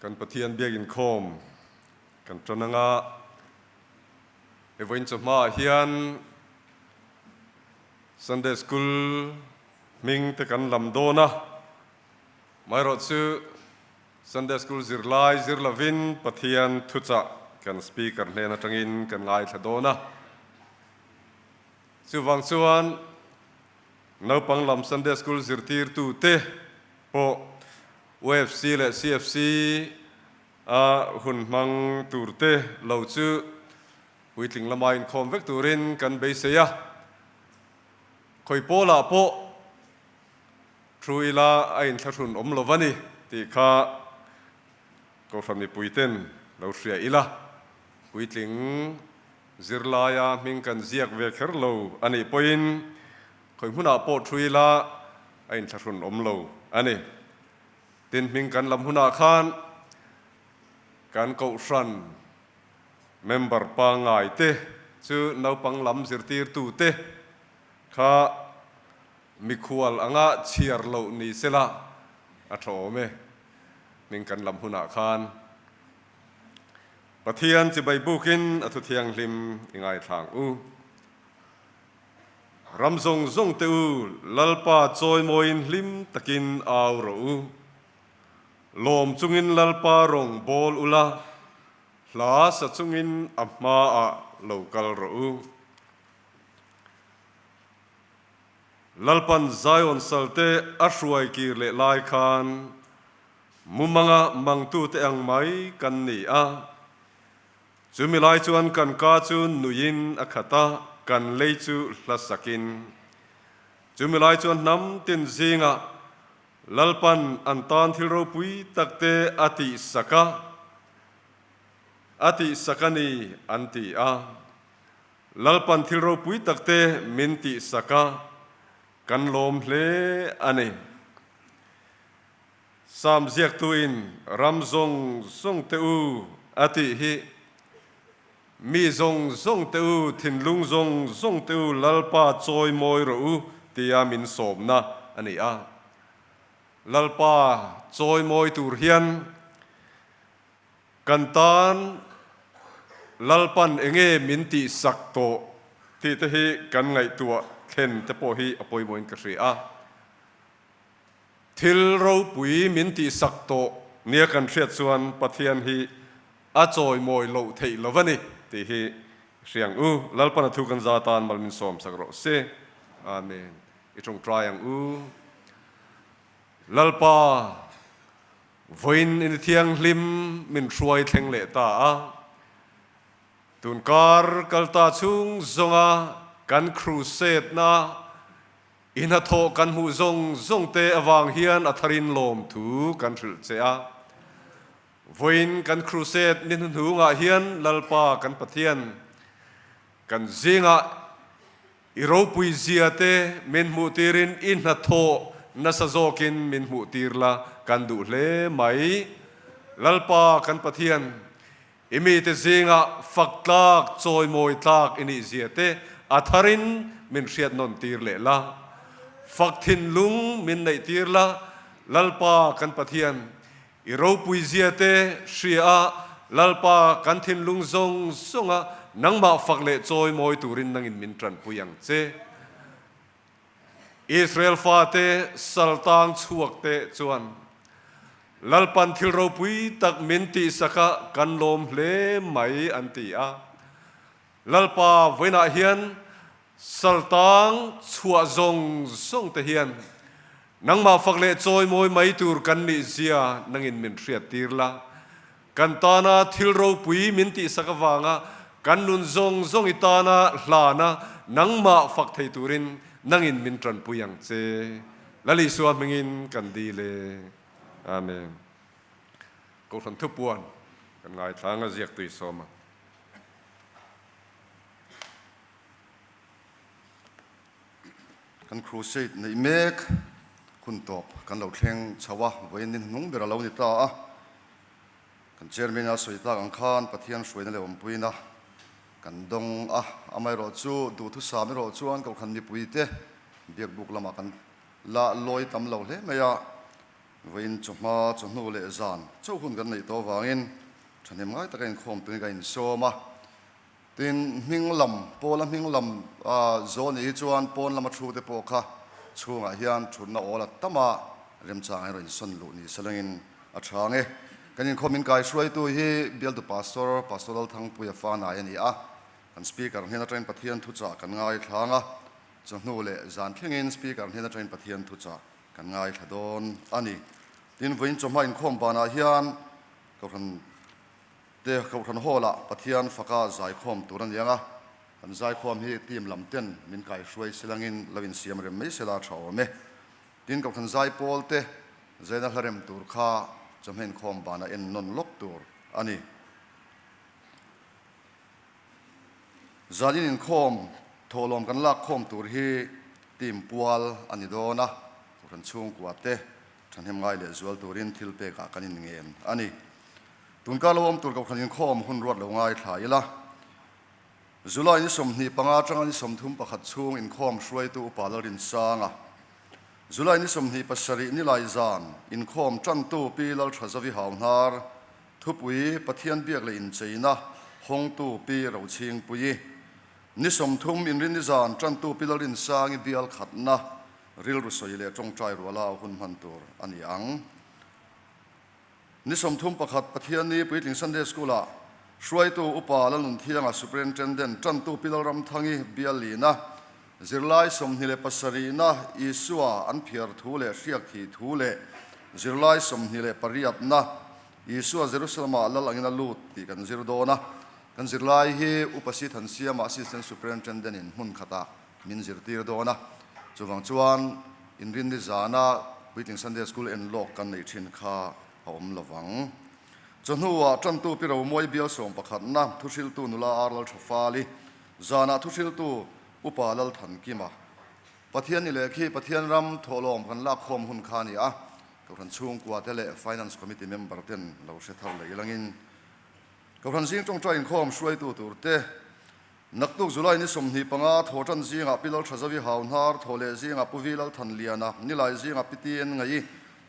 Kan Pathian biak inkhawm kan tan anga he vawiin chawhmaah hian Sunday School hming te kan lam dawn a, amaherawh chu Sunday School zirlai zir lovin Pathian thuchah kan Speaker hnen atangin kan ngaithla dawn a. Chuvang chuan naupang lam Sunday School zirtirtute pawh UFC leh CFC a hun hmang turte lo chu puitling lama inkhawm vek turin kan beisei a. Khawi pawlah pawh thu ila a inthlahrun awm lo va ni tih kha Kohhran mipuiten lo hria ila, puitling zirlaia hming kan ziak ve kher lo a nih pawhin khawi hmunah pawh thu ila a inthlahrun awm lo a ni. Tin, hming kan lam hunah khan kan Kohhran member pangngai te chu naupang lam zirtirtute kha mikhual anga chhiar loh ni sela a tha awm e. Hming kan lam hunah khan Pathian chibai bukin a thu thianghlim i ngaithlang u. Ram zawng zawng te u, Lalpa chawimawiin hlim takin au rawh u. Lawm chungin Lalpa rawng bawl ula, hla sa chungin a hmaah lo kal rawh u. Lalpan Zion salte a hruai kir leh lai khan mumanga mangtute ang mai kan ni a. Chumi lai chuan kan ka chu nuiin a khat a, kan lei chu hla sakin. Chumi lai chuan hnam tin zingah Lalpan an tan thil ropui takte a tihsak a, a tihsak a ni an ti a. Lalpan thil ropui takte min tihsak a, kan lawm hle a ni. Sam ziaktuin ram zawng zawng te u a tih hi, Mi zawng zawng te u, thinlung zawng zawng te u Lalpa chawi mawi rawh u tia min sawmna a ni a. Lalpa chawi mawi tur hian kan tan Lalpan enge min tihsak tawh tih te hi kan ngaihtuah thlen te pawh hi a pawimawhin ka hria a. Thil ropui min tihsak tawh nia kan hriat chuan Pathian hi a chawimawi loh theih lo va ni tih hi hriang u. Lalpan a thu kan za tan mal min sawmsak rawh se. Amen. I tawngtai ang u. Lalpa, vawiin in thianghlim min hruai thleng leh ta a. Tunkar kalta chhung zawnga kan crusade na I hnathawh kan hmuh zawng zawng te avang hian a tharin lawmthu kan hrilh che a. Vawiin kan crusade ni hnuhnungah hian Lalpa kan Pathian kan zingah i ropui zia te min hmuh tirin i hnathawh nasa zawkin min hmuh tir la kan duh hle mai. Lalpa kan Pathian I mite zingah fak tlak, chawimawi tlak i nih zia te a tharin min hriat nawn tir leh la. Fak thinlung min neih tir la, Lalpa kan Pathian, i ropui zia te hria a, Lalpa kan thinlung zawng zawnga nangmah fak leh chawimawi turin nangin min tanpui ang che. Israel fate saltang chhuak te chuan Lalpan thil ropui tak min tihsak a kan lawm hle mai an ti a. Lalpa vawiinah hian saltang chhuah zawng zawng te hian nangmah fak leh chawimawi mai tur kan nih zia nangin min hriat tir la. Kan tana thil ropui min tihsak avanga kan nun zawng zawng i tana hlana nangmah fak thei turin nangin min tanpui ang che. Lal Isua hmingin kan dil e. Amen. Kohhran thupuan kan ngaithla anga ziaktui sawm ang. Kan crusade neih mek hun tawp kan lo thleng chho a, vawiin ni hnuhnung ber a lo ni ta a. Kan chairman a sawi tak ang khan Pathian hruaina leh awmpuina kan dawng a, amaherawh chu duhthusam erawh chuan Kohhran mipuite biakbuk lamah kan la lawi tam lo hle mai a. Vawiin chawhma, chawhnu leh zan chauh hun kan neih tawh avangin thahnem ngai taka inkhawm turin ka insawm a. Tin, hming lam, Pawla hming lam zawn nih hi chuan pawn lama thu te pawh kha chhungah hian thutna awl a tam a, remchang erawh insawn luh ni salengin a tha ang e. Kan inkhawm inkai hruaitu hi Bialtu Pastor, Pastor Lalthangpuia Fanai a ni a. Kan Speaker hnen atangin Pathian thuchah kan ngaithlang a, chawhnu leh zan thlengin Speaker hnen atangin Pathian thuchah kan ngaithla dawn a ni. Tin, vawiin chawhma inkhawm banah hian Kohhran te Kohhran Hall ah Pathian faka zaikhawm tur a ni ang a, kan zaikhawm hi team lam ten min kaihruai silangin lo insiam rem mai sela tha awm e. Tin, Kohhran zaipawl te zaina hla rem tur kha chawhma inkhawm banah en nawn lawk tur a ni. Zanin inkhawm thawhlawm kan lak khawm tur hi team pual a ni dawn a, Kohhran chhungkua te thahnem ngai leh zual turin thil pekah kan inngen a ni. Tunkar lo awm tur Kohhran inkhawm hun ruat lo ngaithla ila, July ni 25 atanga ni 31 chhung inkhawm hruaitu Upa Lalrinsanga, July ni 27 nilai zan inkhawm tantu Pi Lalthazavi Hauhnar, Thupui Pathian biak leh incheina hawngtu Pi Rochhingpuii, ni 30 inrin ni zan tantu Pi Lalrinsangi bial khatna rilru sawi leh tawngtai ruala hun hman tur a ni ang. Ni 31 Pathianni Puitling Sunday School-ah hruaitu Upa Lalnunthianga Superintendent tantu Pi Lalramthangi bial lina zirlai 27na Isua an phiar thu leh hriak thih thu leh zirlai 28na Isua Jerusalem-ah lal angin a lut tih kan zir dawn a. Kan zirlai hi Upa Si Thansiama Assistant Superintendent-in hmun khatah min zirtir dawn a. Chuvang chuan inrinni zana Puitling Sunday School en lawk kan neih thin kha a awm lo vang. Chawhnuah tantu Pi Romawi bial sawmpakhatna thuhriltu nula Ar Lalthafali, zanah thuhriltu Upa Lalthankima. Pathian ni leh khi Pathian ram thawhlawm kan lakkhawm hun kha a ni a. Kohhran chhungkua te leh Finance Committee member ten lo hre thar leh ilangin Kohhran zing tawngtai inkhawm hruaitu tur te, naktuk July ni 25 thaw tan zingah Pi Lalthazavi Hauhnar, thaw leh zingah Pu Vi Lalthanliana, Nilai zingah Pi TN Ngaih,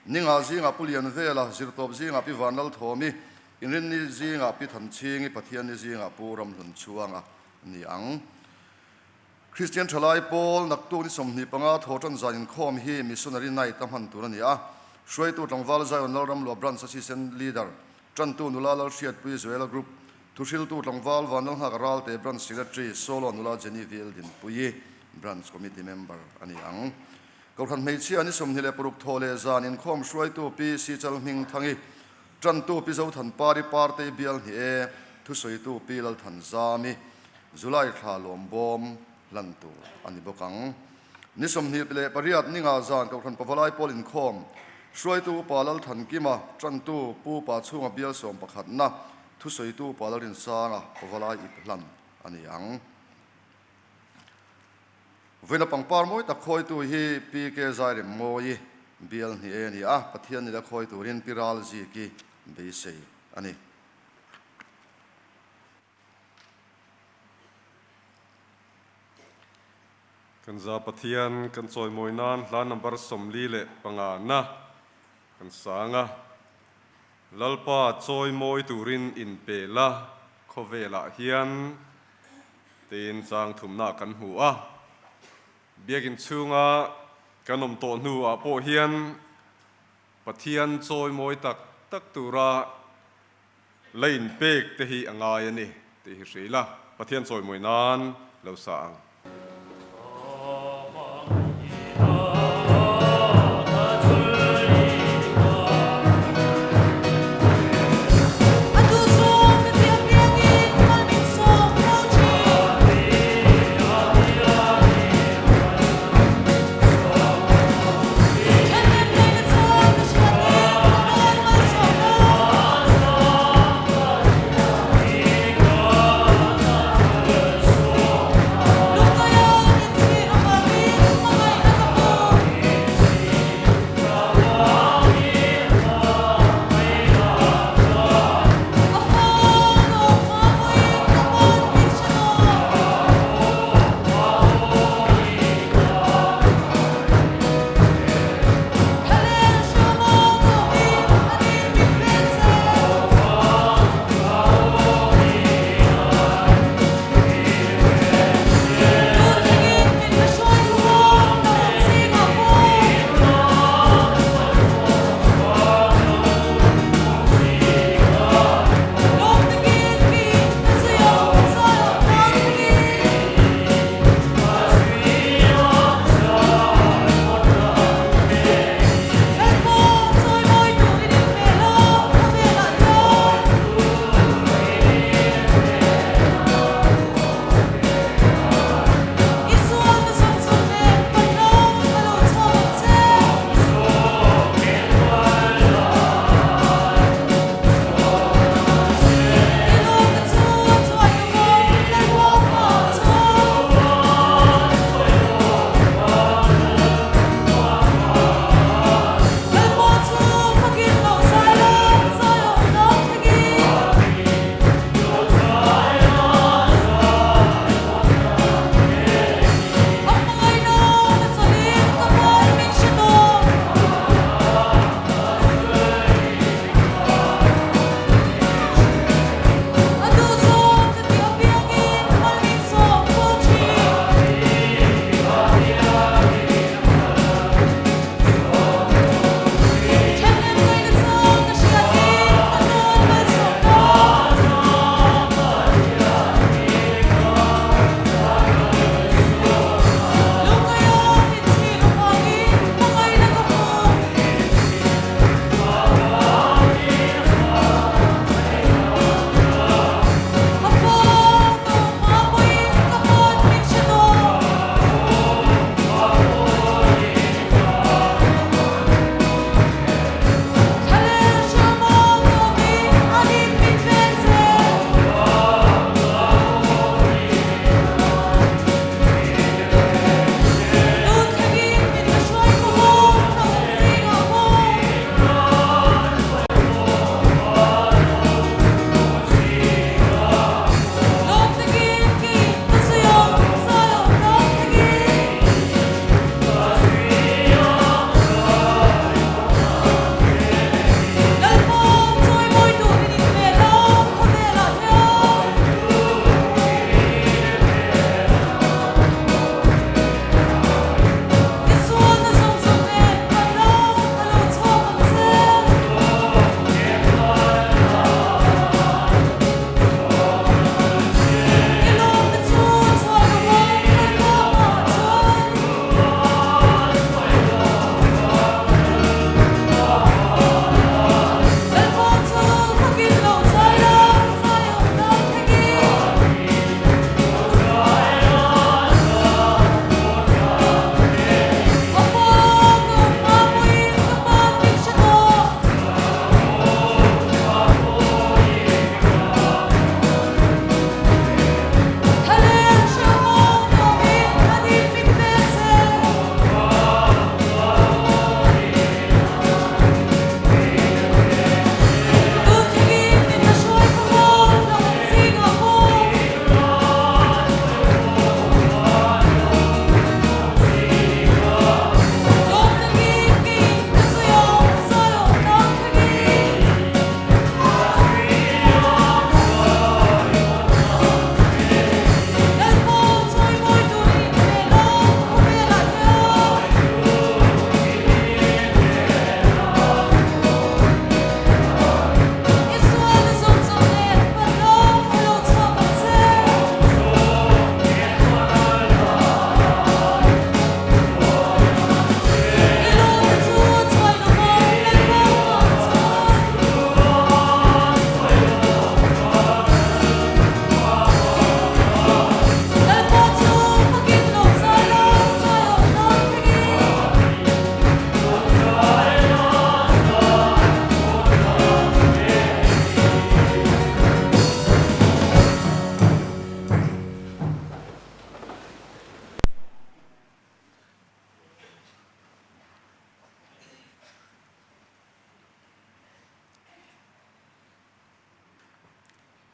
Ninga zingah Pu Lianvela, Zirtawp zingah Pi Vanlalthawmi, Inrinni zingah Pi Thanchhingi, Pathianni zingah Pu Ramhlunchhuanga ni ang. Kristian thalai pawl naktuk ni 25 thaw tan zan inkhawm hi Missionary Night a hman tur a ni a. Hruaitu tlangval Zion Lalramlua Branch Assistant Leader, Tantu nula Lalhriatpui Joela Group, Thuhriltu tlangval Vanlalnghaka Ralte Branch Secretary, Solo nula Jenny Vil Dinpuii Branch Committee Member a ni ang. Kohhran hmeichhia ni 26 thaw leh zan inkhawm hruaitu Pi Sichal Hmingthangi, Tantu Pi Zothanpari Partei Bial Hnih E, Thusawitu Pi Lalthanzami, July thla lawmbawm hlan tur a ni bawk ang. Ni 28 ninga zan Kohhran Pavalai Pawl inkhawm hruaitu Upa Lalthankima, Tantu Pu Pa chhunga bial sawmpakhatna thusawitu Upa Lalrinsanga Pavalai ip hlan a ni ang. Vawiina pangpar mawi tak khawitu hi Pi Ke Zairemmawi bial hnih e a ni a, Pathian nila khawi turin Pi Ralziki beisei a ni. Kan za Pathian kan chawimawi nan hla number 45 na kan sang a, Lalpa chawimawi turin inpe la khawvelah hian tiin chang thumna kan hmu a. Biakin chhunga kan awm tawh hnuah pawh hian Pathian chawimawi tak tak tura La inpek te hi a ngai a ni tih hi hria ila, Pathian chawimawi nan lo sa ang.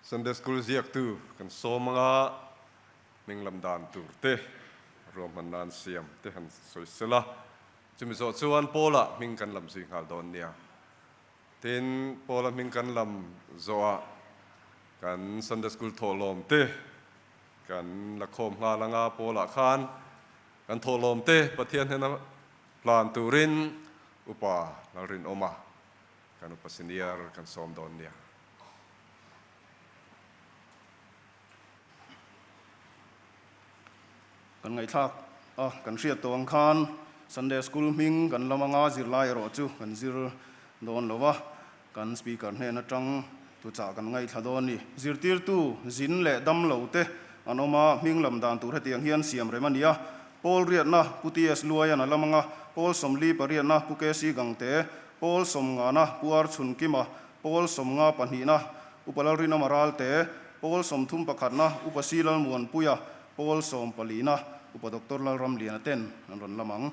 Sunday School ziaktu kan sawm anga hming lam dan tur te ruahman nan siam te han sawi sel a, chumi zawh chuan Paula hming kan lam zui nghal dawn nia. Tin, Paula hming kan lam zawhah kan Sunday School thawhlawm te kan la khawm nghal anga Paula khan kan thawhlawm te Pathian hnena hlan turin Upa Lalrinawma kan Upa Senior kan sawm dawn nia. Kan ngaihthlak a, kan hriat tawh ang khan Sunday School hming kan lam anga zirlai erawh chu kan zir dawn lo va, kan Speaker hnen atang tuchah kan ngaihthla dawn ni. Zirtirtu zin leh dam lo te an awm a, hming lam dan tur hetiang hian siam rem a ni a, Pawl riatna Pu TS Luaian a lam anga, Pawl 48 pariatna Pu KC Gangte, Pawl 90na Pu Archhunkima, Pawl 90 pahnihna Upa Lalrinawma Ralte, Pawl 30 pakhatna Upa Si Lalmuanpuia, Pawl 14na Upa Doctor Lalramliana ten an rawn lam ang.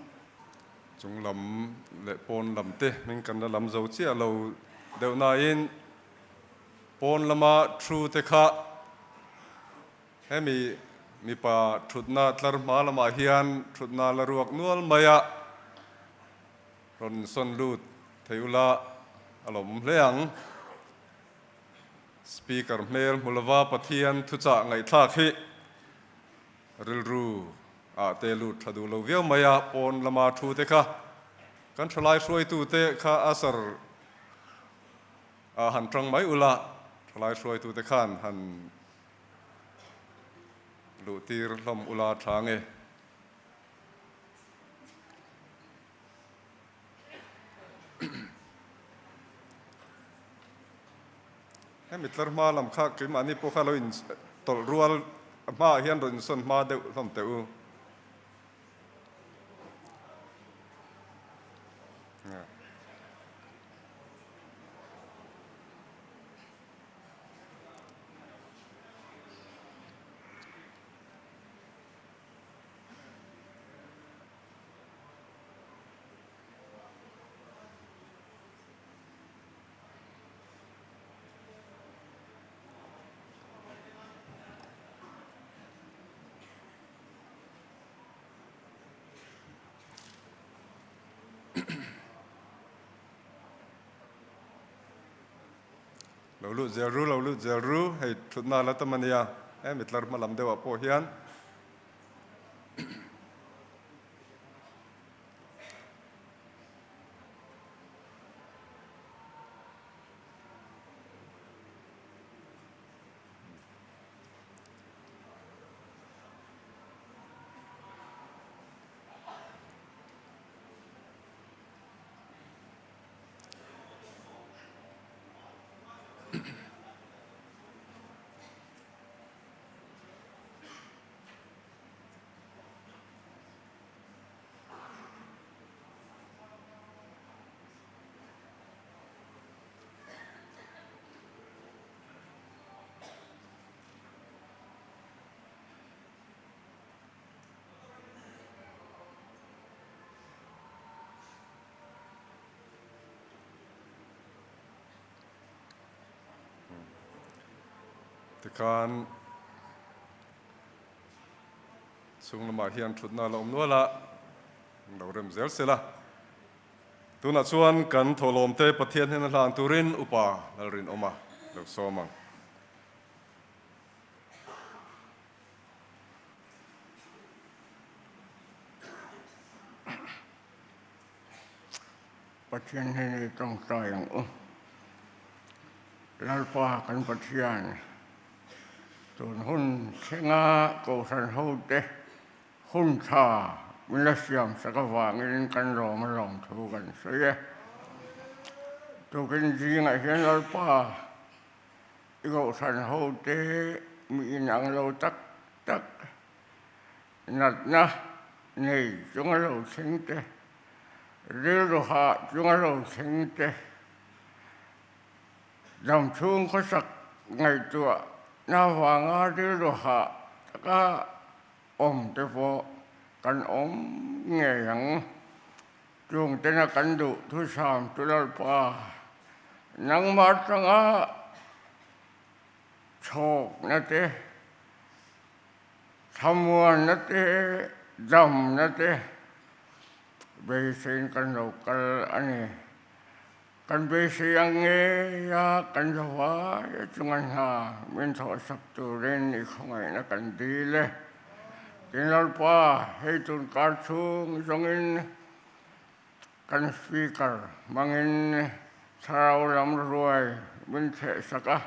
Chung lam leh pawn lam te hming kan la lam zo chiah lo deuh nain pawn lama thu te kha hemi mipa thutna tlar hma lamah hian thutna la ruak nual mai a, rawn sawn lut thei ula a lawmawm hle ang. Speaker hmel hmu lova Pathian thuchah ngaihthlak hi rilru ah te lut tha duh lo viau mai a, pawn lama thu te kha kan thalai hruaitu te kha a sar ah han tang mai ula, thalai hruaitu te khan han luh tir hlawm ula tha nge. Hemi tlar hma lam kha keimahni pawh kha lo in tawlh rual hmaah hian rawn insawn hma deuh hlawm teh u. Lo lut zel ru, lo lut zel ru, hei thutna la tam a nia, hemi tlar hma lam deuhah pawh hian. Tikhan Chhung lamah hian thutna la awm nual a, an lo rem zel sel a. Tunah chuan kan thawhlawmte Pathian hnena hlan turin Upa Lalrinawma lo sawm ang. Pathian hnena i tawngtai ang u. Lalpa kan Pathian, tun hun thlenga Kohhran hote hun tha min la siam sak avangin kan lawm a lawm thu kan sawi e. Tukin zingah hian Lalpa i Kohhran hote mi inang lo tak tak Natna nei chunga lo thleng te, rilru hah chunga lo thleng te, damchhung khawsak ngaihtuahna vanga rilru hah taka awm te pawh kan awm ngei ang. Chung tena kan duh thusam chu Lalpa, nangmah atanga. Chhawkna te, thlamuanna te, damna te beiseiin kan lo kal a ni. Kan beisei ang ngei a, kan zavai chunga hna min thawhsak turin i khawngaihna kan dil e. Tin Lalpa, hei tun kar chhung zawngin Kan speaker hmangin thlarau lam ruai min chhehsak a,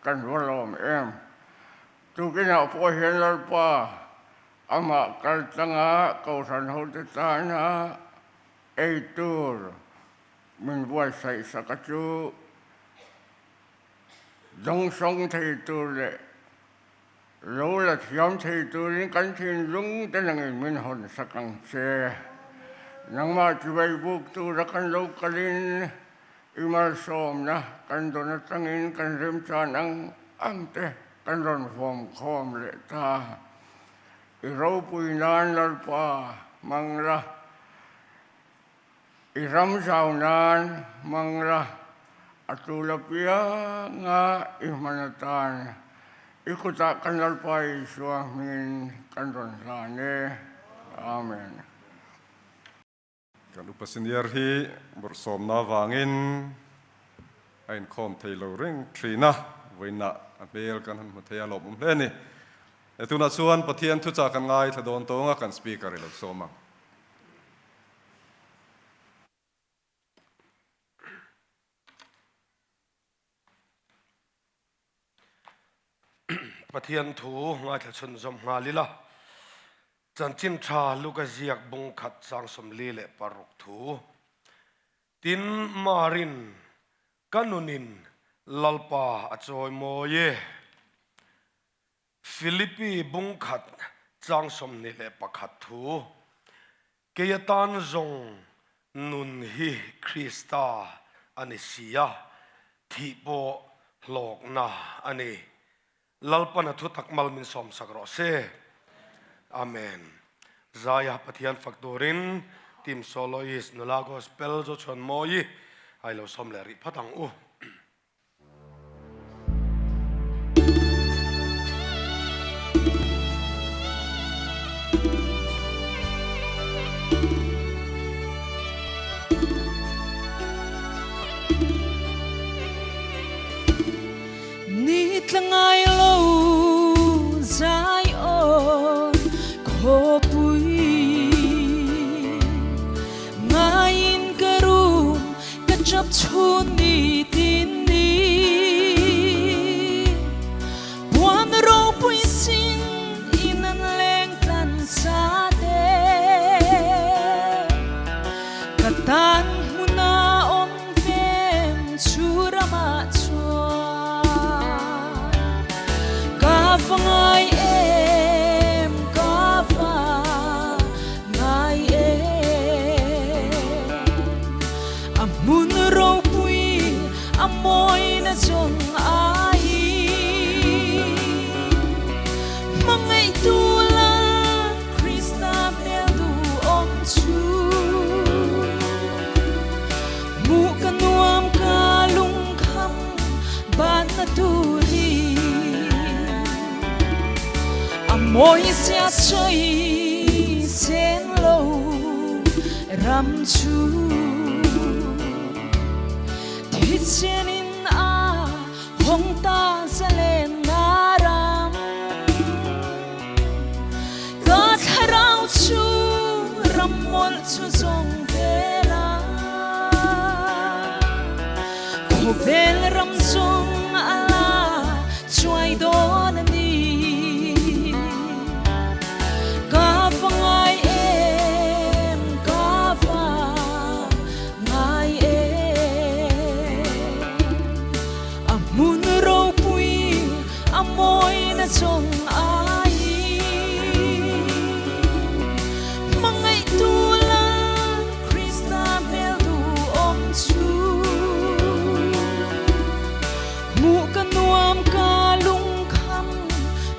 kan va lawm em. Tukinah pawh hian Lalpa amah kal tanga Kohhran hote tana ei tur min buatsaihsak a chu dawngsawng thei tur leh Lo la thiam thei turin kan thinlung te nangin min hawn sak ang che. Nangmah chibai buk tura kan lo kalin i malsawmna kan dawn atangin kan remchan ang ang te kan rawn vawm khawm leh ta. I ropui nan Lalpa hmang la, i ram zau nan hmang la, a tul apianga i hman atan i kutah kan Lalpa Isua hmingin kan rawn hlan e. Amen. Kan upa senior hi bawrhsawmna avangin a inkhawm thei lo reng thin a, vawiinah a hmel kan han hmu thei a, lawmawm hle a ni. Tunah chuan Pathian thuchah kan ngaithla dawn tawng a, kan speaker i lo sawm ang. Pathian thu ngaithla chhun zawm nghal ila. Chanchin tha Luka ziak bung khat chang 46 thu. Tin Marin ka nunin Lalpa a chawi mawi e. Philippi bung khat chang 21 thu, Kei atan zawng nun hi Krista a ni si a, thih pawh hlawkna a ni. Lalpan a thutak mal min sawmsak rawh se. Amen. Zaia Pathian fak turin Team Soloist nula Gospel Zochhuanmawii a ilo sawm leh rih phawt ang u. Ni tla ngai lo Zion khawpui Ngaiin ka rum ka ṭap chhun ni tin ni Puan ropui sin in an leng tlan sa te Ka tan hmuna awm vem chu ramah chuan Ka va ngai em ka va ngai em A hmun ropui a mawina zawng ai Hmangaihtu Lal Krista hmel duhawm chu Hmuh ka nuam ka lungkham banna turin A mawi zia sawi sen lo ram chu Thisen in a hawng ta zalenna ram Ka thlarau chu ram mawlh chu zawng vel a Khawvel ram zawng a la chuai dawn a ni. Ka va ngai em, ka va ngai em. A hmun ropui a mawina zawng ai. Hmangaihtu Lal Krista hmel duhawm chu. Hmuh ka nuam ka lungkham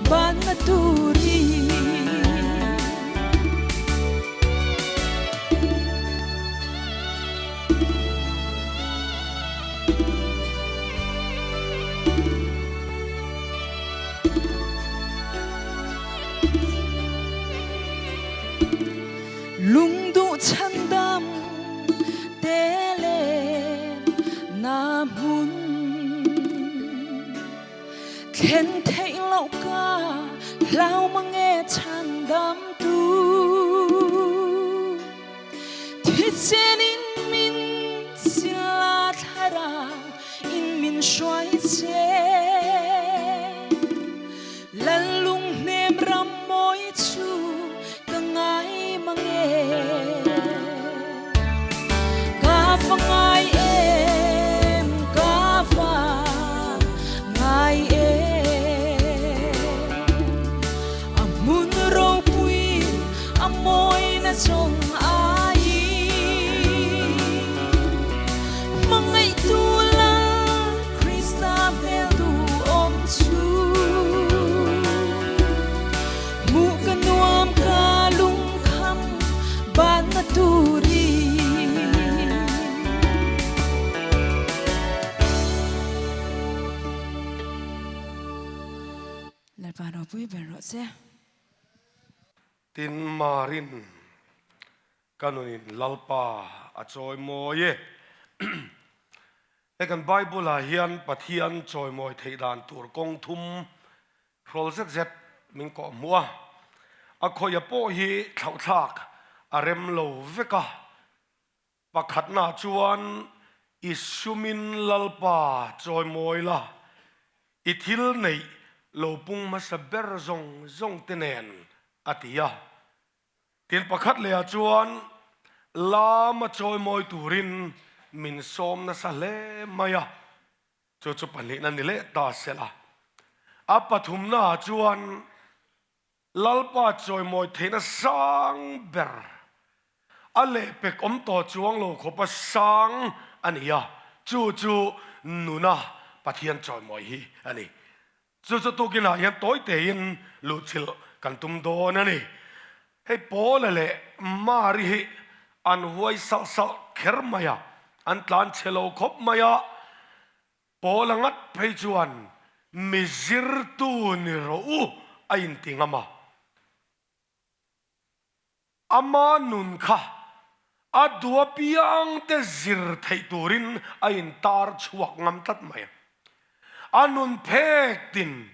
banna turin. Thlen theih loh ka hlau mange chhandamtu. Thisen in min sila thlarau in min hruai che. Lal lunghnem ram mawi chu ka ngai mange. Ka va ngai em, ka va ngai em. A hmun ropui a mawina zawng aiin. Hmangaihtu Lal Krista hmel duhawm chu. Hmuh ka nuam ka lungkham banna turin. Lalpa ropui ber rawh che. Tin Marin ka nunin Lalpa a chawimawi e. He kan Bible ah hian Pathian chawimawi theih dan tur kawng thum hrawl zet zet min kawh hmuh a. A khawia pawh hi thlauhthlak a rem lo vek a. Pakhatna chuan i sumin Lalpa chawimawi la, i thil neih lo pung hmasa ber zawng zawng te nen a ti a. Tin pakhat lehah chuan lama chawimawi turin min sawm nasa hle mai a, chu chu pahnihna ni leh ta sela. A pathumnaah chuan Lalpa chawimawi theihna sang ber a lehpek awm tawh chuang lo khawpa sang a ni a, chu chu nuna Pathian chawimawi hi a ni. Chu chu tukinah hian tawi tein luhchilh kan tum dawn a ni. Hei Paula leh Mari hi an huai salh salh kher mai a, an tlan chhe lo khawp mai a. Paula ngat phei chuan mi zirtu ni rawh u a inti ngam a. Ama nun kha a duh apiangte zir theih turin a intar chhuak ngam tlat mai a. A nun phek tin,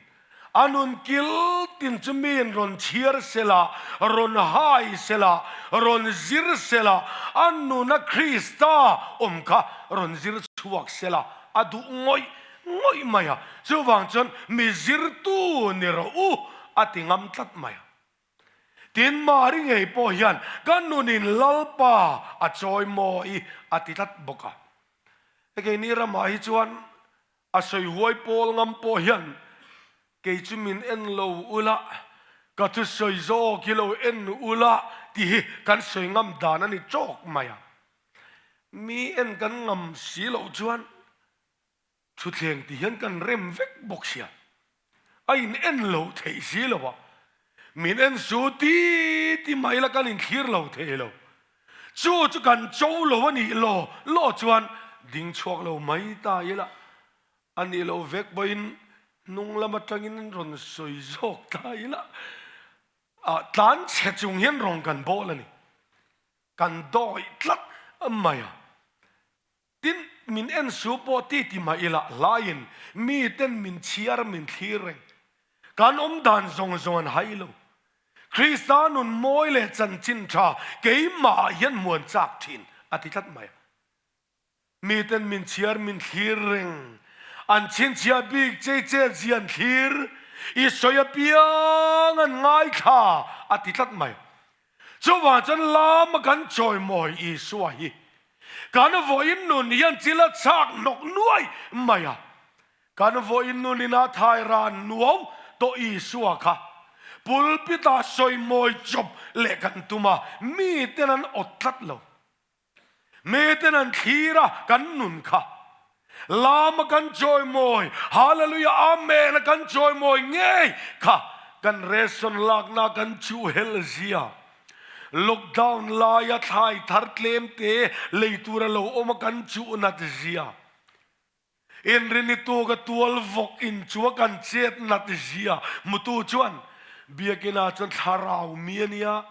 a nun kil tin chu miin rawn chhiar sela, rawn hai sela, rawn zir sela, a nuna Krista awm kha rawn zir chhuak sela a duh ngawih ngawih mai a. Chuvang chuan mi zirtu ni rawh u a ti ngam tlat mai a. Tin, Mari ngei pawh hian ka nunin Lalpa a chawi maw i a ti tlat bawk a. Keini ramah hi chuan a sawi huai pawl ngam pawh hian kei chu min en lo ula, ka thusawi zawk hi lo en ula tih hi kan sawi ngam dan a ni tawk mai a. Mi en kan ngam si loh chuan Thutthleng ti hian kan rem vek bawk sia, a in en lo theih si lo a, min en su ti ti mai la kan inthlir lo thei lo. Chu chu kan cho lo a nih law law chuan ding chhuak lo mai ta ila, a nih loh vek pawhin hnung lam atangin rawn sawi zawk ta ila, tlan chhe chung hian rawn kan bawl a ni, kan dawih tlat mai a. Tin, min en su pawh ti ti mah ila hlaiin miten min chhiar min thlir reng. Kan awm dan zawng zawng an hai lo. Krista nun mawi leh chanchin tha keimah hian muan chak thin a ti tlat mai a. Miten min chhiar min thlir reng. An chhinchhiah bik chei chet zia an thlir. I sawi apiang an ngaithla a ti tlat mai. Chuvang chuan lama kan chawimawi Isua hi kan vawiin nun hian chil a chhak hnawk nuai mai a. Kan vawiin nun ina thai ran nuau tawh Isua kha pulpit-ah sawimawi chawp leh kan tum a, miten an awt tlat lo. Miten an thlir a kan nun kha lama kan chawimawi, Hallelujah Amen a kan chawimawi ngei kha kan ration lakna kan chuhhelh zia. Lockdown laia thlai thar tlem te lei tur a lo awm a kan chuh nat zia. Inrini tuk a tual vawk in chu a kan chet nat zia hmutu chuan Biakinn ah chuan thlarau mi a nia,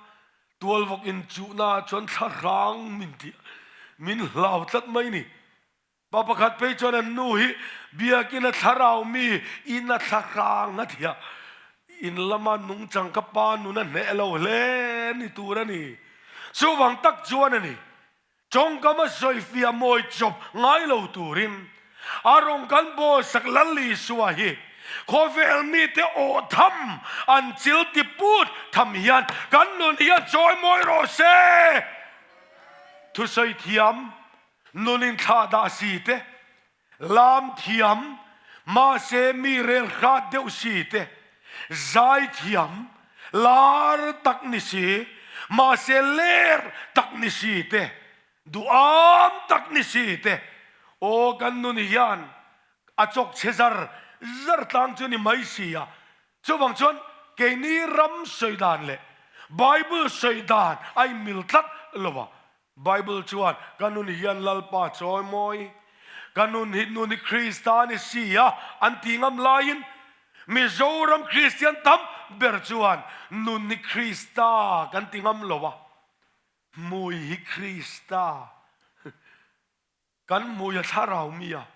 tual vawk in chuhna ah chuan thlahrang min ti a, min hlau tlat mai ni. Pa pakhat phei chuan an nu hi Biakinn a thlarau mi in a thla hrang a ti a, in lama nungchang ka pa nun a hneh lo hle ni tur a ni. Chuvang tak chuan a ni, tawngkam a sawifiah mawi chawp ngai lo turin a rawn kan bawisak Lal Isua hi khawvel mite aw tham an chil ti put tham hian kan nun hian chawi mawi rawh se. Thusawi thiam nun inthlah dah si te, lam thiam, mahse mi rel hrat deuh si te, zai thiam, lar tak ni si, mahse ler tak ni si te, duham tak ni si te, aw kan nun hian a chawk chhe zar zar tlang chu ni mai si a. Chuvang chuan keini ram sawi dan leh Bible sawi dan a inmil tlat lo a. Bible chuan, Ka nun hian Lalpa chawi mawi, ka nun hi nun hi Krista a ni si a, an ti ngam laiin, Mizoram Kristian tam ber chuan nun hi Krista kan ti ngam lo a, hmui hi Krista, kan hmui a thlarau mi a,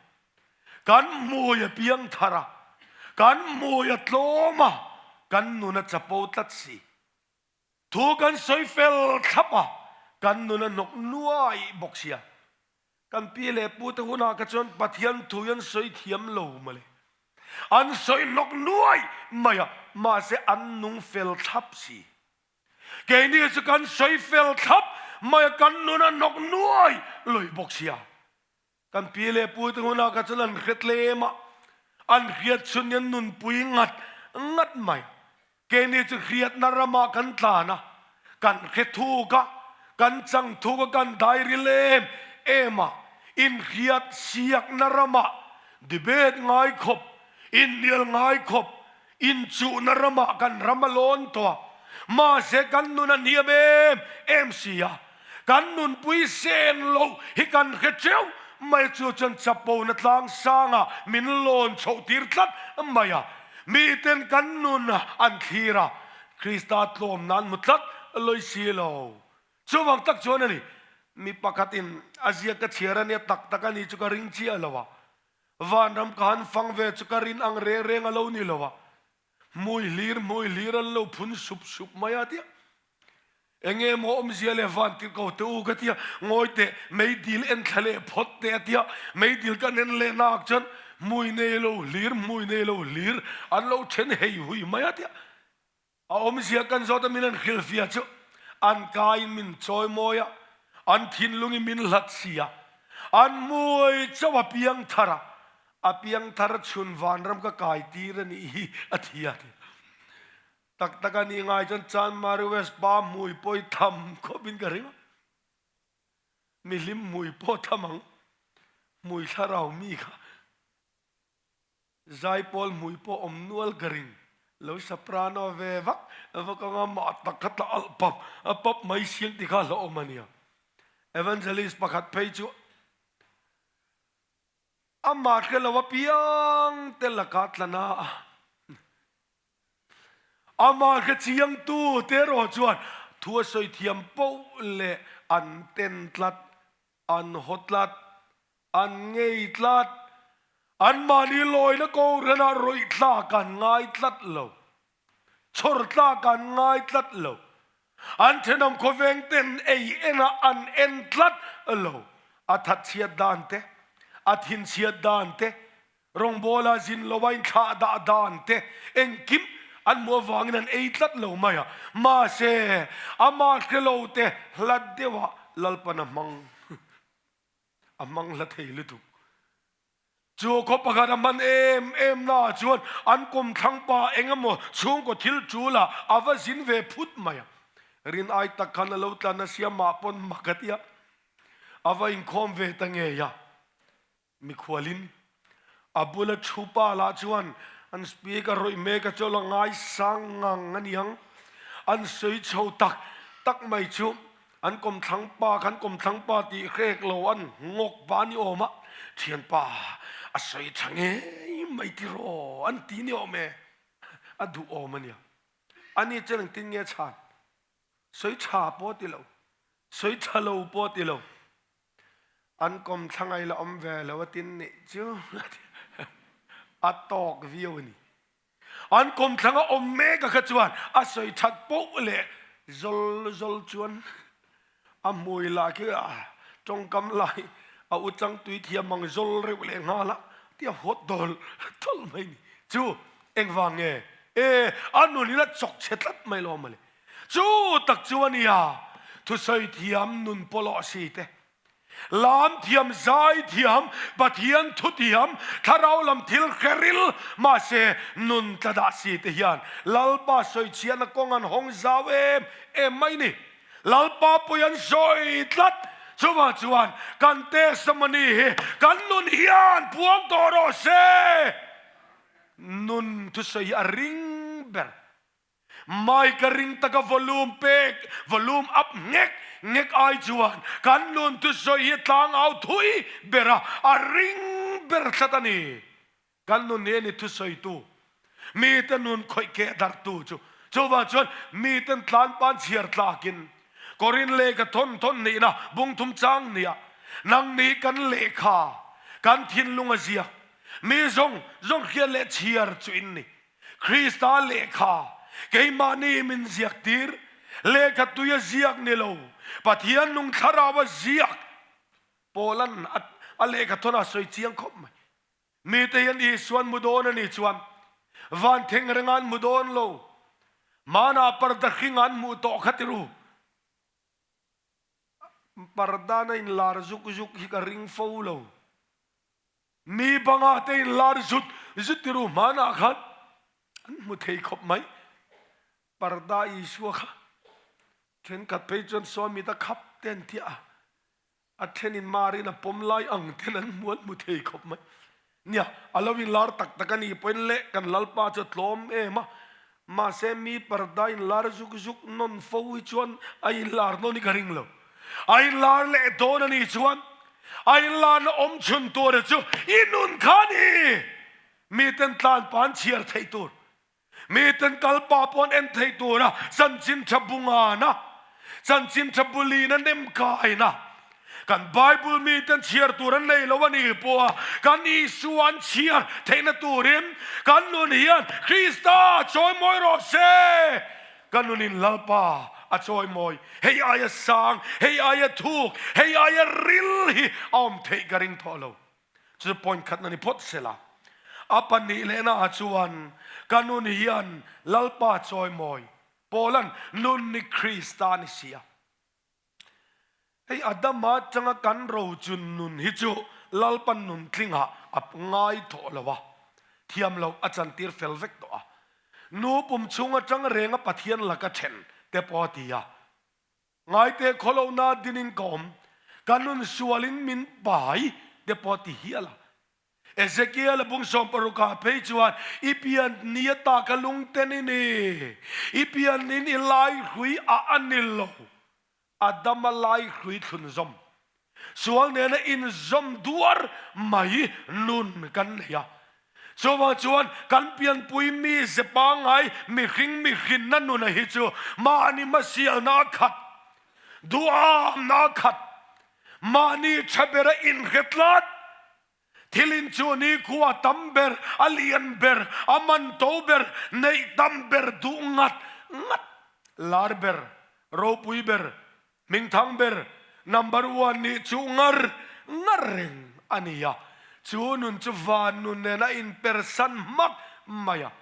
kan hmui a piang thar a, kan hmui a tlawm a, kan nun a chapo tlat si. Thu kan sawi fel thlap a, kan nun a hnawk nuai bawk sia. Kan pi leh pu te hunah kha chuan Pathian thu hi an sawi thiam lo mawle. An sawi hnawk nuai mai a, mahse an nung fel thlap si. Keini chu kan sawi fel thlap mai a, kan nun a hnawk nuai lui bawk sia. Kan pi leh pu te hunah kha chuan an hre tlem a, an hriat chhun hian nunpui ngat ngat mai. Keini chu hriatna ramah kan tlan a, kan hre thuk a, kan chang thuk a, kan dai ril em em a, inhriat siakna ramah debate ngai khawp, inhnial ngai khawp, Inchuhna ramah kan ram a lawn tawh a, mahse kan nun a hniam em em si a, kan nunpui sen loh hi kan hre teuh mai chu chuan chapona tlang sangah min lawn chhoh tir tlat mai a, miten kan nun an thlir a, Krista tlawmna an hmu tlat lawi si lo. Chuvang tak chuan a ni, mi pakhatin a ziak ka chhiar a nia tak tak a ni chu ka ring chiah lo a, Vanram ka han fang ve chu ka rin ang reng reng a lo ni lo a, hmui hlir hmui hlir an lo phun sup sup mai a tia. Enge maw awmzia leh van tir ko teh u ka tia, ngawi teh meidil en thla leh phawt teh a tia, meidil kan en leh nak chuan hmui nei lo hlir hmui nei lo hlir an lo then hei hui mai a tia. A awmzia kan zawt a min an hrilhfia chu an kaiin min chawimawi a, an thinlungin min hlat si a, an hmuai chauh a piang thar a, a piang thar chhun vanram ka kai tir a nih hi a thi a ti. Tak tak a nih ngai chuan Chanmari West pa hmui pawi tham khawpin ka ring a, mihlim hmui pawh tham ang, hmui thlarau mi kha. Zaipawl hmui pawh awm nual ka ring. Lo soprano ve vak vak anga mah tak kha tla alh pap a pap mai siang ti kha hlauhawm a nia. Evangelist pakhat phei chu amah hre lo apiang te lakah tla na a. Amah hre chiangtu te erawh chuan thu a sawi thiam poh leh an ten tlat, an haw tlat. An ngei tlat. Anmahni lawina kohhranah rawih tlak an ngai tlat lo. Chhawr tlak an ngai tlat lo. An thenawm khawveng ten ei enah an en tlat lo. A thatchhiat dan te, a thinchhiat dan te, rawngbawla zin lo a inthlah dah dan te engkim an hmuh avangin an ei tlat lo mai a. Mahse, amah hre lo te hlat deuhah Lalpan a hmang. A hmang hla thei lutuk. Chu khaw pakhat a hman em em naah chuan an kawmthlang pa eng emaw chhungkaw thil tul ah a va zin ve phut mai a. Rin ai tak khan a lo tlan a siam mah pawn mak a ti a. A va inkhawm ve ta ngei a. Mikhualin a bula thu pa lah chuan an speaker rawih mek a chawl a ngaisang ngang a niang. An sawi chho tak tak mai chu an kawmthlang pa khan kawmthlang pa tih hrek lo an ngawk pa ni awm a, thianpa a sawi tha ngei mai tiraw an ti ni awm e, a duh awm a nia. Ani chuan engtin nge chhan? Sawi tha pawh ti lo, sawi tha lo pawh ti lo. An kawmthlang ai la awm ve lo a tin nih chu a ti. A tawk viau a ni. An kawmthlang a awm mek a kha chuan a sawi that poh leh zawl zawl chuan a hmui lah khi a tawngkam lai a u chang tui thiam ang zawl reuh leh nghal a tia huat dawl dawl mai ni. Chu engvang nge? E, a nun in a chawk chhe tlat mai lo mawle. Chu tak chu a nia thusawi thiam nun pawlawh si te. Lam thiam, zai thiam, Pathian thu thiam, thlarau lam thil hre ril, mahse nun tla dah si te hian Lalpa sawichhiahna kawng an hawng zau em em mai ni. Lalpa pawih an sawi tlat. Chuvang chuan kan testimony hi kan nun hian puang tawh rawh se. Nun thusawi hi a ring ber. Mic a ring taka volume pek, volume up nghek nghek ai chuan kan nun thusawi hi tlang au thui ber a, a ring ber tlat a ni. Kan nun hi a ni thusawitu, mite nun khawih keh darhtu chu. Chuvang chuan miten tlanpan chhiar tlakin Korin lehkha thawn thawn nihna bungthum chang nia nang ni kan lehkha kan thinlung a ziak mi zawng zawng hriat leh chhiar chu in ni. Krista lehkha keimahni min ziak tir, lehkha tui a ziak ni lo, Pathian nung thlarau a ziak. Paula'n a lehkha thawn a sawi chiang khawp mai. Mite hian Isuan mu dawn a nih chuan van theng renga an mu dawn lo, hmanah parda hring an hmuh tawh kha ti ru. Parda na inlar zuk zuk hi ka ring fo lo. Mi banga te in lar zut zut ti ru hmanah khan an hmu thei khawp mai. Parda Isua kha thenkhat phei chuan Swami ta khap te an ti a, a thenin Marin a pawm lai ang ten an hmu an hmu thei khawp mai. Nia, a lo in lar tak tak a nih pawhin leh kan Lalpa chu a tlawm em a, mahse mi parda in lar zuk zuk nawn fo hi chuan a in lar nawn hi ka ring lo. A in lar leh dawn a nih chuan A inlarna awm chhun tura chu i nun kha a ni. Miten tlan pa an chhiar theih tur, miten kal pa pawh an en theih tura chanchin tha bungana, chanchin tha bulina nem kaina, kan Bible miten chhiar tur an nei lo a ni pawha kan Isua an chhiar theihna turin kan nun hian Krista chawimawi rawh se. Ka nunin Lalpa a chawimawi, hei aia sang, hei aia thuk, hei aia ril hi a awm theih ka ring thawh lo. Chu point khatna ni phawt sela. A panih lehna ah chuan ka nun hian Lalpa chawimawi, Paula'n nun ni Krista ni si a. Hei Adama atanga kan rochun nun hi chu Lalpan nun tlingah a ngai thawh lo a, thiam loh a chantir fel vek tawh a. Nu pum chhung atang renga Pathian laka then te pawh a ti a. Ngaite khawlohna dinin ka awm, ka nun sualin min pai te pawh a ti hial a. Ezekiel a bung 16 ah phei chuan, I pian ni ata ka lungten i ni, i pianin i laihrui a a ni lo. Adama laihrui thlun zawm, sual nena inzawm duar mai nun kan nei a. Chuvang chuan kan pianpui mi ze pangngai mihring mihrinna nuna hi chu mahni hmasialna a khat, duhamna a khat, Mahni tha bera inhre tlat thil in chu nikhua tam ber, a lian ber, a man to ber, neih tam ber duh ngat ngat, lar ber, ropui ber, hmingthang ber, number one nih chu ngar ngar reng a ni a. Chu nun chu van nun nen a inpersan hmak mai a,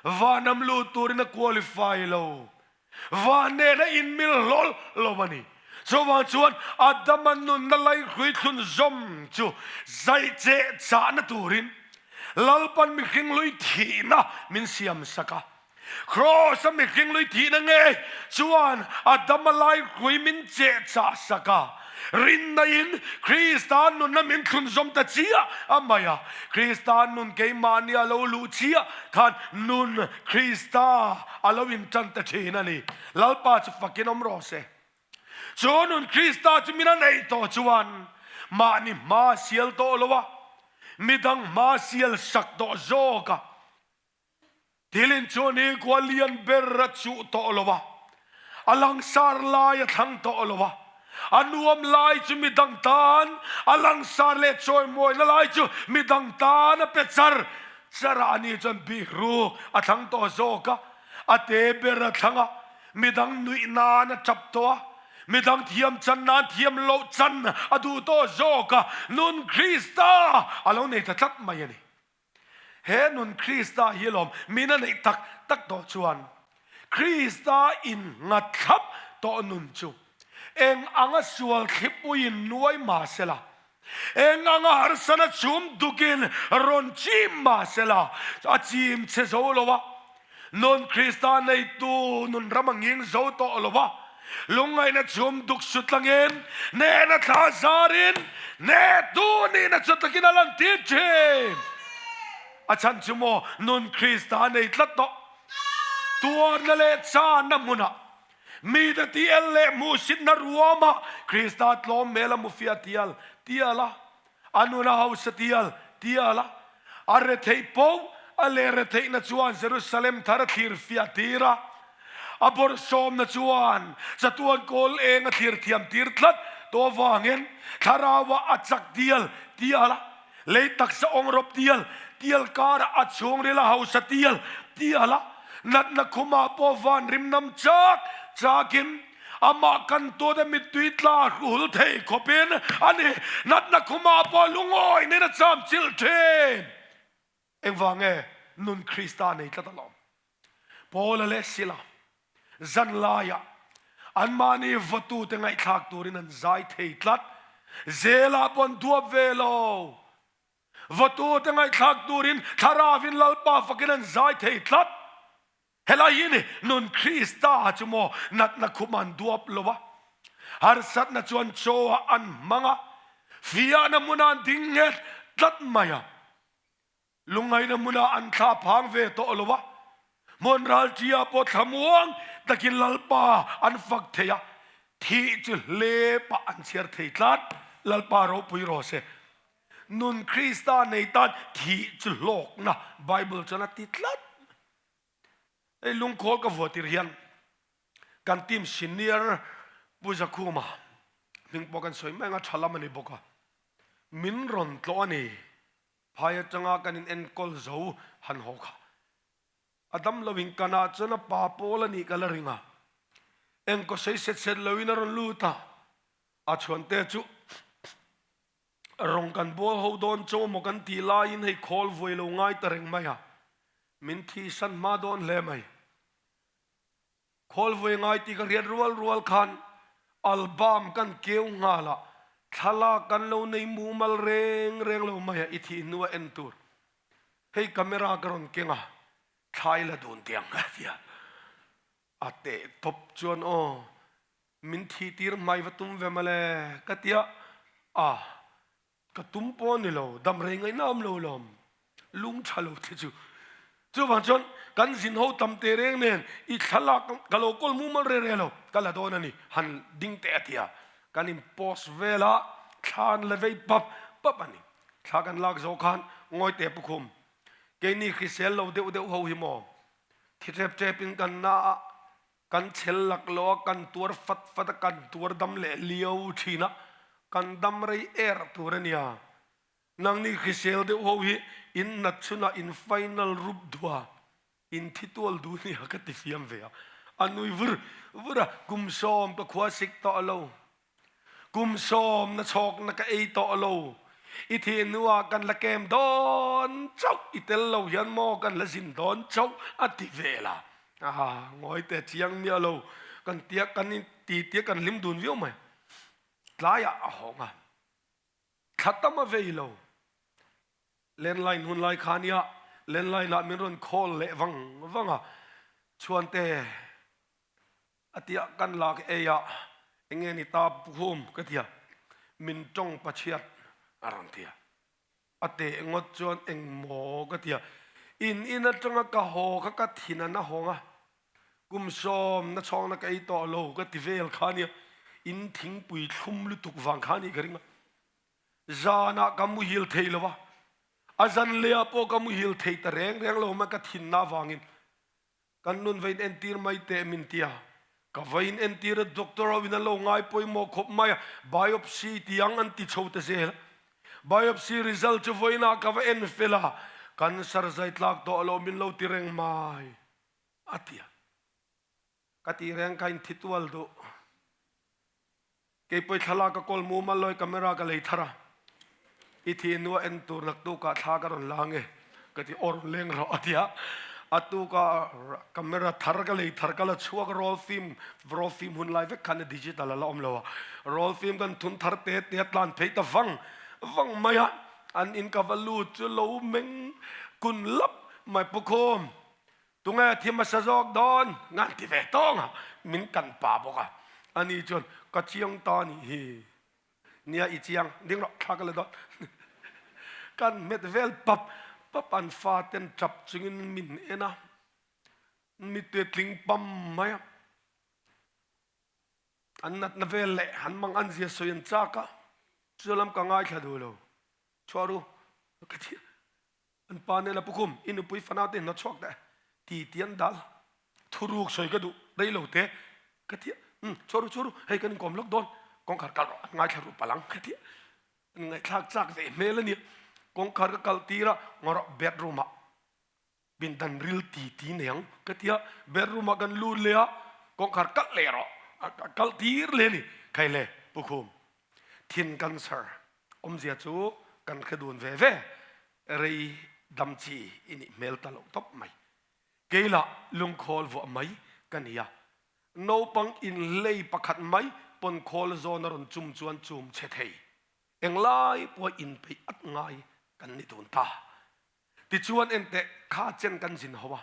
vanam lut turin a qualify lo. Van nen a inmil hlawl lo a ni. Chuvang chuan Adama nunna laihrui thlun zawm chu zai cheh chahna turin Lalpan mihring lui thihna min siam sak a. Kraws-a mihring lui thihna ngei chuan Adama laihrui min cheh chah sak a. Rinna-in Krista nunna min thlun zawm ta chiah a mai a. Krista nun keimahni a lo luh chiah khan nun Krista a lo intan ta thin a ni. Lalpa chu fakin awm rawh se. Chu nun Krista chu min a neih tawh chuan mahni hma sial tawh lo a, midang hma sial sak tawh zawk a. Thilin chu ni kua lian ber a chuh tawh lo a, a langsar lai a thlang tawh lo a, a nuam lai chu midang tan, a langsar leh chawimawina lai chu midang tan a pe char. Sarah ani chuan bik ruk a thlang tawh zawk a, a te ber a thlang a, midang nuih nan a tap tawh a, midang thiam chan nan thiam loh chan a duh tawh zawk a, nun Krista a lo nei ta tlat mai a ni. He nun Krista hi lawm min a neih tak tak tawh chuan Krista in nghat thlap tawh nun chu eng anga sual thlipuiin nuai mah sela, eng anga harsana chhum dukin rawn chim mah sela a chim che zo lo a, nun Krista neitu nun ram a nging zo tawh lo a, lungngaihna chhum duk su tlangin nehna thla zarin nehtu nihna chu takin a lantir thin. A chhan chu maw nun Krista nei tlat tawh tuarna leh channa hmunah mite ti el leh hmuhsitna ruamah Krista tlawm hmel a mufia tial tial a, A nun a hausa tial tial a, a retheih poh a leh retheihna chuan Jerusalem thar a thlir fiah tir a, a bawrhsawmna chuan chatuan kawl eng a thlir thiam tir tlat tawh avangin thlarauah a chak tial tial a, lei taksa awng rawp tial tial karah a chhungril a hausa tial tial a, natna khumah pawh van rimnam chak chakin Amah kan tuat a mittui tla hruhul thei khawpin a ni. Natna khumah pawh lungawi nen a cham chilh thin. Engvang nge nun Krista nei tlat alawm? Paula leh Sila zan laiah anmahni vawtute ngaihthlak turin an zai thei tlat. Zelah pawh an duap ve lo. Vawtute ngaihthlak turin Thlaravin Lalpa fakin an zai thei tlat. Helai hi ni nun Krista chu maw natna khum an duap lo a, harsatna chuan chaw ah an hmang a, fiahna hmunah an ding nghet tlat mai a, lungngaihna hmunah an thla phang ve tawh lo a, hmun ralṭi ah pawh thlamuang takin Lalpa an fak thei a, thih chu hlepah an chhiar thei tlat, Lalpa ropui rawh se. Nun Krista nei tan thih chu hlawkna Bible chuan a ti tlat. Hei lungkhawl ka vuah tir hian kan team senior Pu Zakhuma hming pawh kan sawi mai anga tha lam a ni bawk a, min rawn tlawh a ni. Phai atanga kan in enkawl zo han haw kha. A dam lo in kanah chuan a pa pawl a nih ka la ring a, engkaw sei set set lo in a rawn lut a, a chhuante chu Rawng kan bawl ho dawn chaw maw kan tih laiin hei khawl vuai lo ngai ta reng mai a, min thihsan hma dawn hle mai. Khawl vuai ngai tih ka hriat rual rual khan album kan keu nghal a, thlalak kan lo nei mumal reng reng lo mai a, i thih hnua en tur. Hei camera ka rawn keng a, thla i la dun tiang ka ti a, a teh tawp chuan aw. Min thih tir hmai va tum ve mawle ka ti a, a ka tum pawh a ni lo, dam rei ngaihna awm lo lawm, lung tha lo te chu. Chuvang chuan kan zin ho tam teh reng nen i thlalak ka lo kawl mumal re re lo, ka la dawn a ni, han ding teh a ti a, kan in post vel a, thla an la vei pap pap a ni. Thla kan lak zawh khan ngawi teh pukhum, keini hrisel lo deuh deuh ho hi maw, thi tep tep in kan na a, Kan chel lak lo a, kan tuar fat fat a, kan tuar dam leh liau thin a, kan dam rei er tur a nia. Nangni hrisel deuh ho hi in nat chhunah in final rup duh a, in thi tual duh nia ka ti fiam ve a. A nui vur vur a, kum sawm ka khua sik tawh lo. Kum sawmna chhawkna ka ei tawh lo. I thih hnuah kan la kem dawn chauh, i tel lo hian maw kan la zin dawn chauh a ti vel a. Aha, ngawi teh chiang miah lo, kan tia kan in ti tia kan hlim dun viau mai. Tlaiah a hawng a, thla tam a vei lo. Landline hun lai kha nia, landline ah min rawn call leh vang vang a, Chhuante, A tia kan lak ei a, enge ni ta Pukhum ka ti a, min tawng pachhiat a rawn ti a. A teh ngawt chuan eng maw ka ti a, in in atanga ka haw kha ka thin an a hawng a, kum sawmna chhawngna ka ei tawh lo ka ti vel kha nia, in thingpui thlum lutuk vang kha nih ka ring a, zanah ka muhil thei lo a, a zan leh ah pawh ka muhil thei ta reng reng lo mai ka thinna avangin. Kan nun va in entir mai teh min ti a, ka va in entir a, doctor ho in an lo ngai pawimawh khawp mai a, biopsy ti ang an ti chho ta zel a, biopsy result chu vawiinah ka va en fel a, Cancer zai tlak tawh lo min lo ti reng mai a ti a. Ka ti reng ka inthi tual duh. Keipawh thlalak ka kawl mumal lawi camera ka lei thar a, i thi hnua en tur naktukah thla ka rawn la ange ka ti aw rawn leng rawh a ti a. A tukah camera thar ka lei thar ka la chhuak roll film roll film hun lai vek khan digital a la awm lo a, roll film kan thun thar te te a tlan phei ta vang vang mai a, an in ka va lut chu lo meng kun lap mai pu khum. Tunge thi hmasa zawk dawn? Ngan ti ve tawng a, min kan pa bawk a. Ani chuan, Ka chiang ta nih hi. Nia i chiang, ding rawh, thla ka la dawn. Kan hmet vel pap pap an fa ten tap chungin min en a, mittui a tling pam mai a. An natna vel leh an mang an zia sawi an chak a, chu lam ka ngaithla duh lo. Chhuah ru, ka ti a. An pa nen a pukhum, i nupui fanau te hnawt chhuak teh ti ti an dal. Thuruk sawi ka duh rei lo te ka ti a, umm chhuah ru chhuah ru hei kan inkawm lawk dawn, kawngkhar kal rawh an ngaithla ru palang ka ti a, an ngaihthlak chak ve hmel a nia, kawngkhar ka kal tir a, ngaw rawh bedroom ah pindan ril ti ti nei ang ka ti a, bedroom ah kan lut leh a, kawngkhar kalh leh rawh a kalh tir leh a ni, khai le pukhum thin cancer awmzia chu kan hre dun ve ve. Rei dam chi i nih hmel ta loh tawp mai. Keilah lungkhawl vuah mai ka ni a, naupang inhlei pakhat mai pawn khawl zawn a rawn chum chuan chum chhe thei. Englai pawha inpeih at ngai kan ni dun ta. Tichuan enteh kha chen kan zin ho a,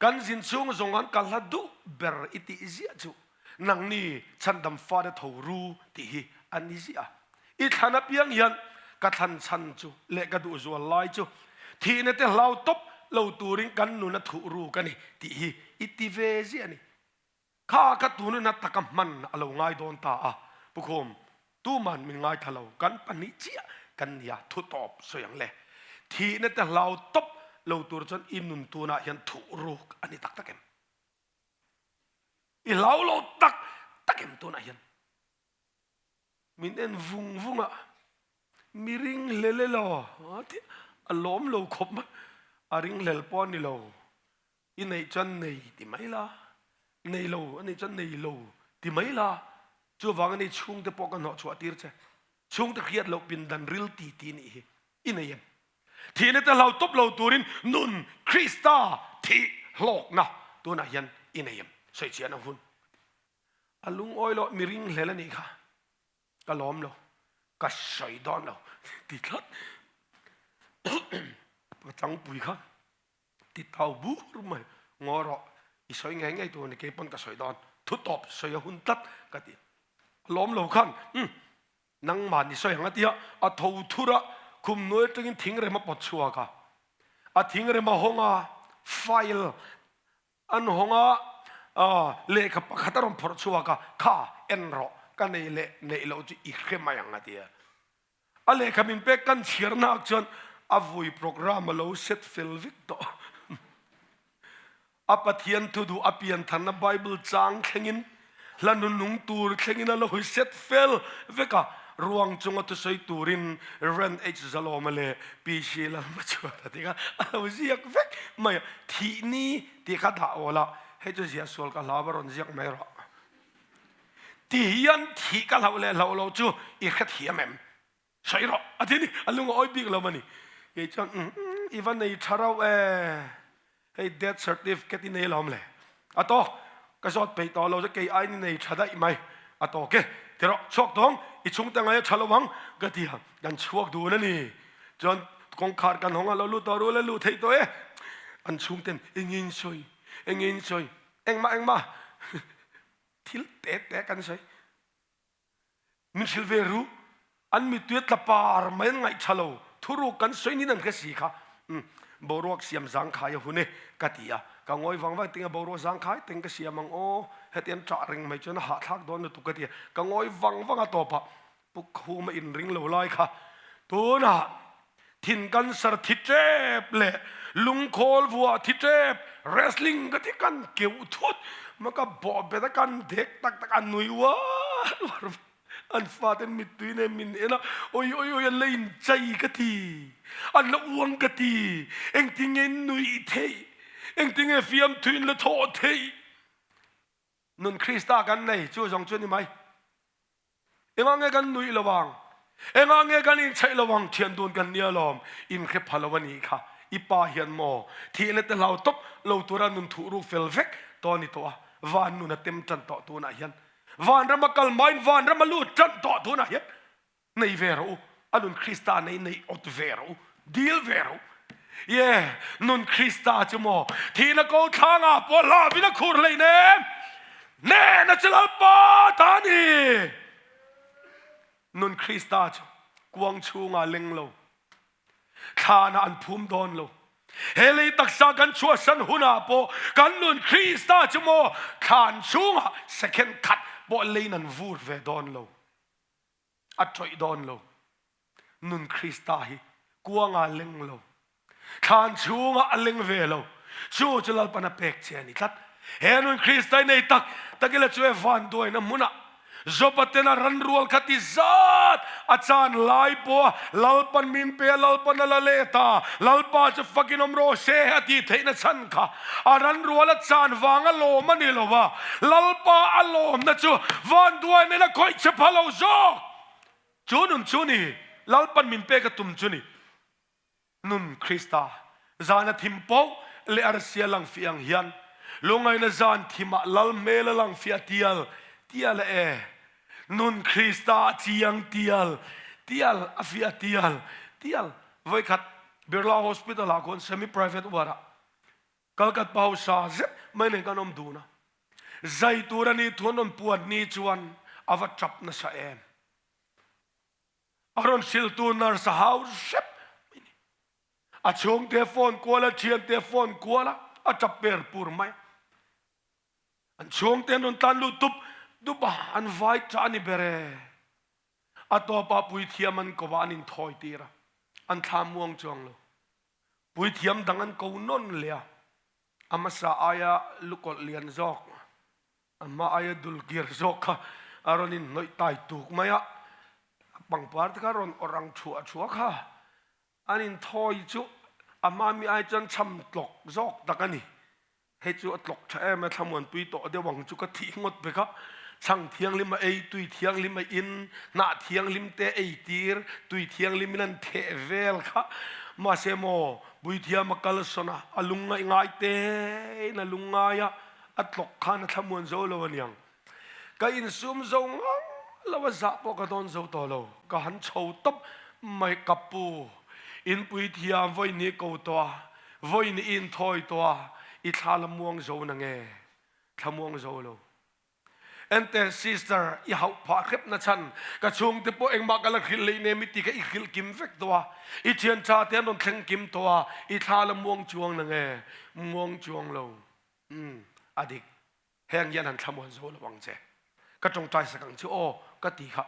kan zin chhung zawng an ka hla duh ber i tih ziah chu nangni chhandam fate tho ru tih hi a ni ziah a. I thlan apiang hian ka thlan chhan chu leh ka duh zual lai chu thihna te hlau tawp lo turin kan nun a thuh ru ka ni tih hi i ti ve ziah a ni. Kha ka tununa taka hman a lo ngai dawn ta a, Pu Khum, tuman min ngaithla lo, kan pahnih chiah kan nia thu tawp sawi ang le. Thihna te hlau tawp lo tur chuan i nun tunah hian thuh ruk a ni tak tak em? I hlau lo tak tak em tunah hian? Min en vung vung a, mi ringhlel elaw a lawm lo khawp mai, a ringhlel pawh a ni lo. I neih chuan nei ti mai la, nei lo a nih chuan nei lo ti mai la, chuvang a ni chhungte pawh ka hnawh chhuah tir che, chhungte hriat loh pindan ril ti ti nih hi i nei em? Thihna te hlau tawp lo turin nun Krista thih hlawkna tunah hian i nei em? Sawi chian a hun. A lungawi loh mi ringhlel a nih kha, ka lawm lo, ka sawi dawn lo ti tlat ka changpui kha. Ti tau bur mai, ngaw rawh, i sawi ngei ngei tur a ni, kei pawn ka sawi dawn, thu tawp sawi a hun tlat ka ti. A lawm lo khan, umm, nangmah ni sawi ang a ti a, a tho thur a, khum hnuai atangin thingrem a pawt chhuak a, a thingrem a hawng a, file an hawng a, lehkha pakhat a rawn phawrh chhuak a, kha en rawh, ka nei leh neih loh chu i hre mai ang a ti a. A lehkha min pek kan chhiarnak chuan a vui program a lo set fel vek tawh. A Pathian thu duh a piantharna Bible chang thlengin hla nunung tur thlengin a lo set fel vek a, ruang chunga thusawi turin Rev. H. Zalawma leh PC Lalhmachhuana te kha a lo ziak vek mai a, thih ni tih kha dah awl a, hei chu ziah sual ka hlau a rawn ziak mai rawh. Ti hian thih ka hlauh leh hlauh lo chu i hrethiam em? Sawi rawh a ti ni, a lung a awi bik lo a ni. Kei chuan umm i va nei tha rauh e, hei death certificate i nei alawm le. A tawk, ka zawt peih tawh lo chu kei aiin i nei tha daih mai. A tawk e, ti rawh, chhuak tawng, i chhungte ngai a tha lo ang ka ti a, kan chhuak dun a ni. Chuan kawngkhar kan hawng a lo lut tawh ru le luh theih tawh e. An chhungten engin sawi, engin sawi, engmah engmah. Thil te te kan sawi. Min hrilh ve ru. An mittui a tla par mai an ngaih tha lo. Thuruk kan sawi nin an hre si kha. Um, boruak siam zangkhai a hun e ka ti a. Ka ngawi vang vang tinga boruak zangkhai teng ka siam ang aw. Heti an ṭah reng mai chuan a hahthlak dawn lutuk ka ti a. Ka ngawi vang vang a tawpah Pu Khuma inring lo lai kha tunah thin cancer thi tep leh lungkhawl vuah thi tep wrestling ka ti kan keuh thut ma ka bawh bet a kan dek tak tak a nui uar uar mai. An faten mittui nen min en a, oi oi oi an la inchei ka ti, an la uang ka ti, engtin nge in nuih theih, engtin nge fiamthu in la thawh theih. Nun Krista kan nei chu zawng chu ni mai. Engah nge kan nuih lo ang? Engah nge kan inchheih lo ang? Thian dun kan nia lawm, inhre pha lo a nih kha. I pa hian maw thihna te hlau tawp lo tura nun thuh ruk fel vek tawh a ni tawh a, van nun a tem tan tawh tunah hian. Vanram a kal hmain vanram a lut tan tawh tunah hian nei ve rawh u. A nun Krista nei nei awt ve rawh u, dil ve rawh u. Ye, nun Krista chu maw thihna ko thlangah pawh hlauhin a khur hleinem. Nena chu Lalpa ta a ni. Nun Krista chu kuang chhungah leng lo, thlanah an phum dawn lo. He lei taksa kan chhuahsan hunah pawh kan nun Krista chu maw thlan chhungah second khat pawh leiin an vur ve dawn lo. A ṭawih dawn lo. Nun Krista hi kuangah a leng lo. Thlan chhungah a leng ve lo. Chu chu Lalpan a pek che a ni tlat. He nun Krista i nei tak tak ila chu e vanduaina hmunah Joba tena ran rual kha ti zat a chan lai pawha Lalpan min pe a, Lalpan a la let a, Lalpa chu fakin awm rawh se a tih theihna chhan kha a ran rual a chan vang a lawm a ni lo a, Lalpa a lawmna chu vanduai nen a khawih che pha lo zawk. Chu nun chu ni, Lalpan min pek a tum chu ni. Nun Krista zan a thim poh leh arsia lang fiah ang hian lungaina zan thimah Lal hmel a lang fiah tial tial a e. Nun Krista a chiang tial tial a fiah tial tial. Vawikhat Birla Hospital ah khawn semi private ward ah Kalkat pa hausa zet mai nen kan awm dun a. Zai tur a nih thu an rawn puan ni chuan a va tap nasa em. A rawn hrilhtu nurse a hau hrep mai ni. A chhungte phone kual a, thiante phone kual a, a tap per pur mai. An chhungte an rawn tlan lut tup dup a, an vai tah a ni ber e. A tawpah puithiam an ko a, an inthawi tir a, an thla muang chuang lo. Puithiam dang an ko nawn leh a, a hmasa aia lukawlh lian zawk, a hma aia dulkir zawk kha a rawn inhnawih tai tuk mai a, a pangpar te kha a rawn awrh ang thuah thuah kha. An inthawi chu a hma mi ai chuan cham tlawk zawk tak a ni. Hei chu a tlawk tha em a, thlamuanpui tawh deuh ang chu ka thih ngawt vek a. Chhang thianghlim a ei, tui thianghlim a in, hnah thianghlim te ei tir, tui thianghlim in an theh vel kha. Mahse maw, Puithiam a kal sawn a, a lungngaih ngai te in a lungngai a, a tlawk khan a thlamuan zo lo aniang. Ka insum zo ngang lo a, zah pawh ka dawn zo tawh lo. Ka han chho tawp mai, ka pu, in Puithiam vawiin ko tawh a, Vawiin i inthawi tawh a, i thla la muang zo na nge? Thla muang zo lo. Ente sister, i hauh phah hrep na chhan, ka chhungte pawh engmah ka la hrilh leh nem i ti kha i hrilh kim vek tawh a, i thian tha te an rawn thleng kim tawh a, i thla la muang chuang na nge? Muang chuang lo. Umm, a dik. Heng hian han thlamuan zo lo ang che. Ka tawngtai sak ang che aw, ka ti kha.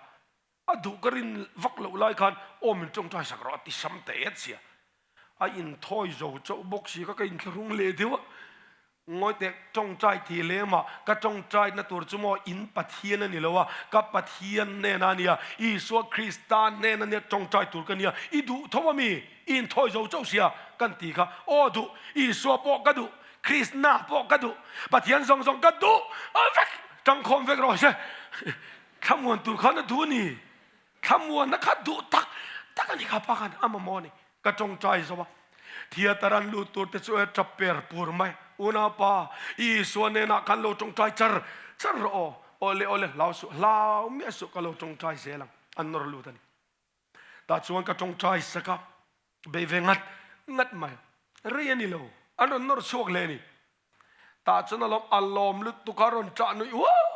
A duh ka rin vak loh lai khan aw min tawngtai sak rawh a ti sam ta et sia. A inthawi zo chauh bawk si kha ka inthlahrung leh deuh a. Ngawi teh tawngtai ti lem a, ka tawngtai na tur chu maw in Pathian a ni lo a, ka Pathian hnena a nia, Isua Krista hnena nia tawngtai tur ka nia, i duh tho a mi? I inthawi zo chauh sia kan ti kha, aw duh, Isua pawh ka duh, Krishna pawh ka duh, Pathian zawng zawng ka duh vek, tangkhawm vek rawh se. Thlamuan tur khan a duh a ni. Thlamuanna kha duh tak tak a ni kha pa khan a mamawh a ni. Ka tawngtai zo a. Theatre an lut tur te chu e tap per pur mai. Unaupa, Isua hnenah khan lo tawngtai char char rawh aw. Awle awle hlau suh, hlau miah suh ka lo tawngtai zel ang. An nawr lut a ni. Tah chuan ka tawngtai sak a, bei ve ngat ngat mai. Rei a ni lo, an rawn nawr chhuak hle a ni. Tah chuan a lawm, a lawm lutuk a rawn ṭah nuih uar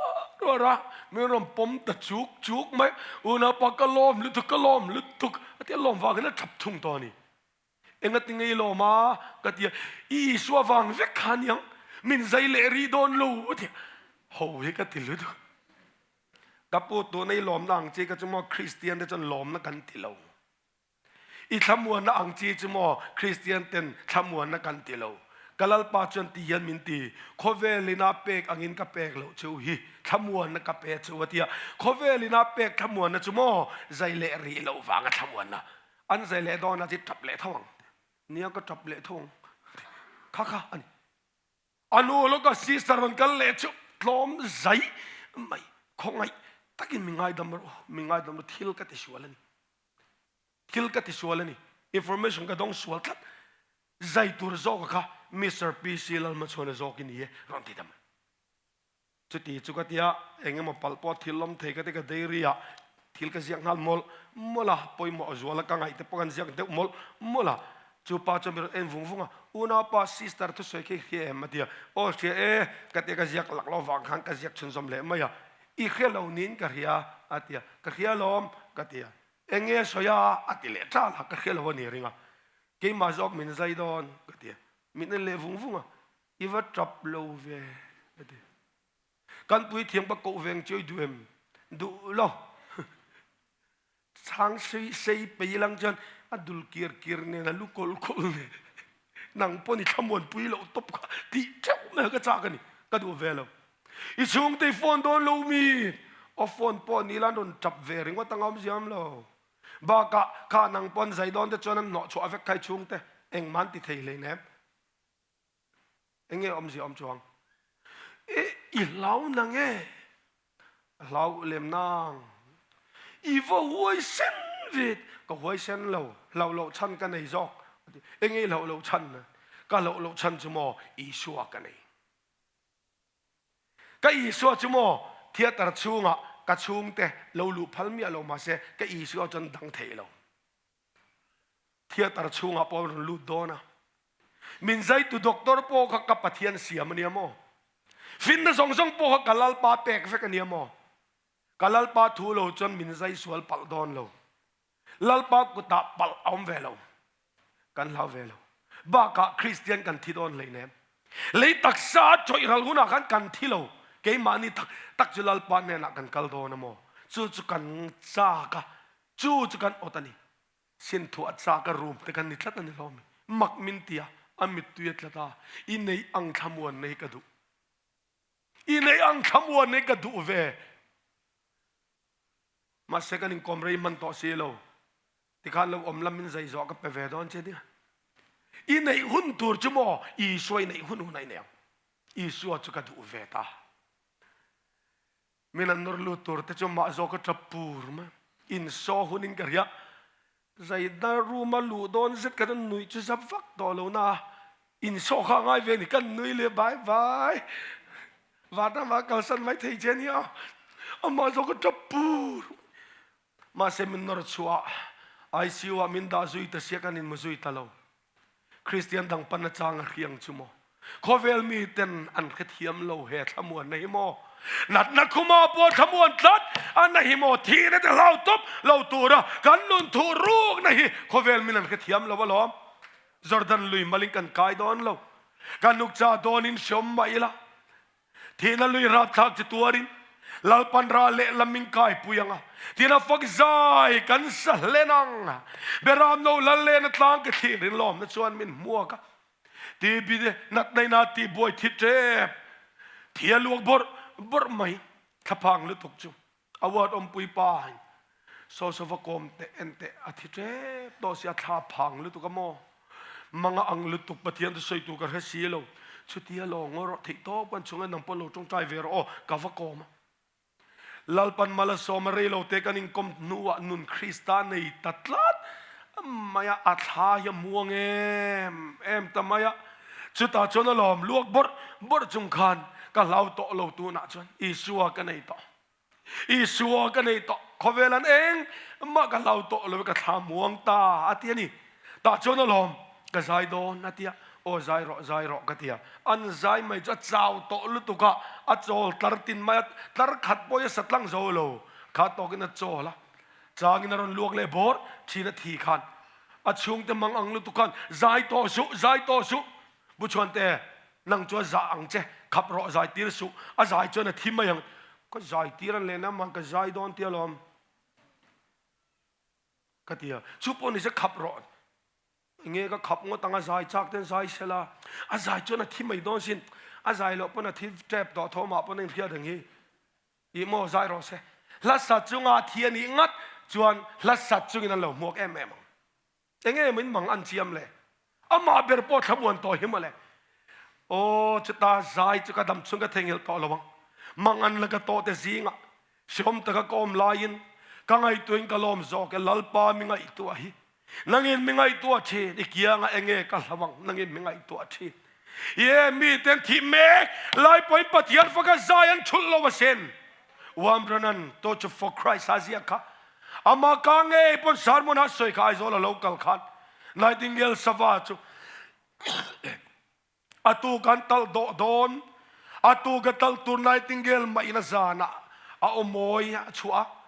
uar a, min rawn pawm ta chuk chuk mai. Unaupa ka lawm lutuk, ka lawm lutuk a ti a, lawm vangin a ṭhap thung tawh a ni. Engati nge i lawm a? ka ti a, I Isua vang vek kha aniang, min zai leh rih dawn lo a ti a, ho hi ka ti lutuk. Ka pu tuna i lawmna ang chi kha chu maw Kristian te chuan lawmna kan ti lo. I thlamuanna ang chi chu maw Kristian ten thlamuanna kan ti lo. Ka Lalpa chuan ti hian min ti, Khawvel ina pek angin ka pek loh cheu hi thlamuanna ka pe cheu a ti a. Khawvel ina pek thlamuanna chu maw zai leh rih loh vanga thlamuanna. An zai leh dawnah chi tap leh tho ang. Nia ka tap leh tho ang. Kha kha a ni. A nu lawka sister rawn kal leh chu tlawm zai mai khawngaih takin mi ngaidam rawh u, mi ngaidam rawh thil ka ti sual a ni. Thil ka ti sual a ni. Information ka dawng sual tlat. Zai tur zawk kha Mister PC Lalmachhuana zawk i ni e rawn ti ta mai. Chuti chu ka tia eng emaw palh pawh thil awm thei ka ti ka diary ah thil ka ziak nghal mawlh mawlh a, pawimawh zual a ka ngaih te pawh kan ziak deuh mawlh mawlh a. Chu pa chuan mi rawn en vung vung a, Unaupa sister thusawi khi hria em? a ti a. Aw hria e ka tia ka ziak lak lo vang khan ka ziak chhunzawm leh mai a. I hria lo niin ka hria a ti a. Ka hria alawm ka ti a. Eng nge sawi a? a ti leh ṭal a, ka hria lo a ni ring a. Keimah zawk min zai dawn ka ti a. Min en leh vung vung a, I va ṭap lo ve ka ti. Kan puithiam ka koh veng chu i duh em? Duh lo. Chhang sei sei pei lang chuan a dul kir kir nen a lu kawlh kawlh nen nang pawn i thlamuan pui loh tawp kha tih ṭeuh mai ka chak a ni. Ka duh ve lo. I chhungte i phone dawn lo mi? Aw phone pawh ni la an rawn tap ve ringawt anga awm ziam lo. Bakah kha nang pawn zai dawn te chuan an hnawh chhuah vek kha i chhungte engmah an ti thei hleinem. Enge awmzia awm chuang? I i hlau nang e. A hlau lem nang. I va huaisen ve. Ka huaisen lo, hlauh loh chhan ka nei zawk. Enge i hlauh loh chhan? Ka hlauh loh chhan chu maw Isua ka nei. Ka Isua chu maw theatre chhungah ka chhungte lo luh phal miah lo mahse ka Isua chuan dang thei lo. Theatre chhungah pawh rawn lut dawn a. Min zaitu doctor pawh kha ka Pathian siam a nia maw? Finna zawng zawng pawh kha ka Lalpa pek vek a nia maw? Ka Lalpa thu lo chuan min zai sual palh dawn lo. Lalpa kutah palh a awm ve lo. Kan hlau ve lo. Bakah Kristian kan thi dawn hleinem. Lei taksa a chawih ral hunah khan kan thi lo. Keimahni tak tak chu Lalpa hnenah kan kal dawn a maw? Chu chu kan chak a, chu chu kan awt a ni. Sinthu a chak a room te kan ni tlat a ni hlawm. Mak min ti a, a mittui a tlat a, i neih ang thlamuanna hi ka duh. I neih ang thlamuanna hi ka duh ve. Mahse kan inkawm rei hman tawh si lo. Tikhan lo awm lam in zai zawh ka pe ve dawn che nia. I neih hun tur chu maw Isua i neih hun hun a i nei ang. Isua chu ka duh ve ta. Min an nawr lut tur te chu mah zawk a tap pur mai. Insaw hun in ka hria. Zaidar room a luh dawn zet ka rawn nuih chu zap vak tawh lo na a, insaw kha a ngai ve a ni, kan nui leh bai bai. Vanram ah kalsan mai thei che nia, amah zawk a tap pur. Mahse min nawr chhuah a, ICU ah min dah zui ta sia kan inmu zui ta lo. Kristian dang pan achang a hriang chu maw? Khawvel mi ten an hrethiam lo he thlamuanna hi maw? Natna khuma pawh thlamuan tlat a na hi maw? Thihna te hlau tawp lo tura kan nun thuh rukna hi khawvel min an hrethiam lo alawm. Jordan lui malin kan kai dawn lo. Kan nukcha dawnin hreawm mah ila. Thihna lui rapthlak chu tuarin Lalpan ral leh lam min kaipui ang a, tina fak zai kan sa hlen ang. Beram no lal lehna tlang ka thlir in lawmna chuan min hmuak a, TB natna ina tihbuai thi tep, thi a luak bawrh bawrh mai, thlaphang lutuk chu. A ward awmpui pa in saw saw va kawm teh en teh a thi tep tawh si a thla phang lutuk a maw? Manga ang lutuk Pathian chu sawi tur ka hre si lo. Chutia lo ngaw rawh theih tawp kan chhunga nang pawh lo tawngtai ve rawh aw ka va kawm a. Lalpan mal a sawm a rei lo te kan inkawm hnuah nun Krista nei ta tlat mai a, a thla hi a muang em em ta mai a. Chutah chuan a lawm luak bawrh bawrh chung khan ka hlau tawh lo tunah chuan Isua ka nei tawh. Isua ka nei tawh, khawvel an eng mah ka hlau tawh lo ka thla muang ta a ti a ni. Tah chuan a lawm, ka zai dawn a ti a, aw zai rawh zai rawh ka ti a. An zai mai chu a chau tawh lutuk a, a chawl tlar tin mai a, tlar khat pawh hi a sa tlang zo lo, kha tawkin a chawl a, changin a rawn luak leh bawr thin a thi khan a chhungte mang ang lutuk khan zai tawh suh, zai tawh suh, Bu Chhuante, Nang chu a zah ang che, khap rawh zai tir suh, a zai chuan a thi mai ang. Ka zai tir an lehna man ka zai dawn tia lawm ka ti a, chu pawh ni se khap rawh. Nge ka khap ngawt ang a zai chak ten zai sela, a zai chuan a thi mai dawn sin, a zai loh pawn a thi tep tawh tho mah pawn a inhriat ang hi. Ih maw zai rawh se. Hla sat chunga a thi a nih ngat chuan hla sat chungin an lo hmuak em em ang. Enge min mang an chiam le? Amah ber pawh thlamuan tawh hi mawle. Aw chuta zai chu ka dam chhung ka theihnghilh tawh lo ang. Mang an la ka tawh te zingah hrehawm taka ka awm laiin ka ngaihtuahin ka lawm zawk e Lalpa mi ngaihtuah hi. Nangin mi ngaihtuah thin, i kianga enge ka hlau ang, nangin mi ngaihtuah thin. Ye miten thih mek lai pawhin Pathian faka zai an thulh lo asin. Wamranan Torch for Christ a ziak kha. Ama ka ngei pawn sermon a sawi kha Aizawl a lo kal khan Nightingale sava chu a tu kan talh dawh dawn a tu ka talh tur Nightingale mah in a zanah a aw mawi a chhuah a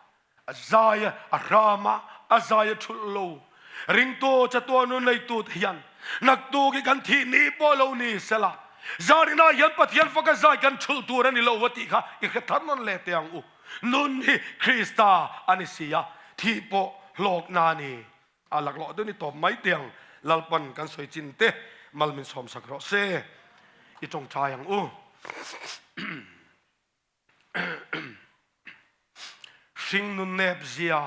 a zai a hram a a zai a thulh lo ringtu chatuan nun neitu te hian naktuk hi kan thih ni pawh lo ni sela zaninah hian Pathian faka zai kan thulh tur a ni lo a tih kha i hre thar nawn leh teh ang u. Nun hi Krista a ni si a, thih pawh hlawkna a ni. A laklawh deuh ni tawp mai tiang Lalpan kan sawi chin te mal min sawmsak rawh se. I tawngtai ang u. Hring nun nep zia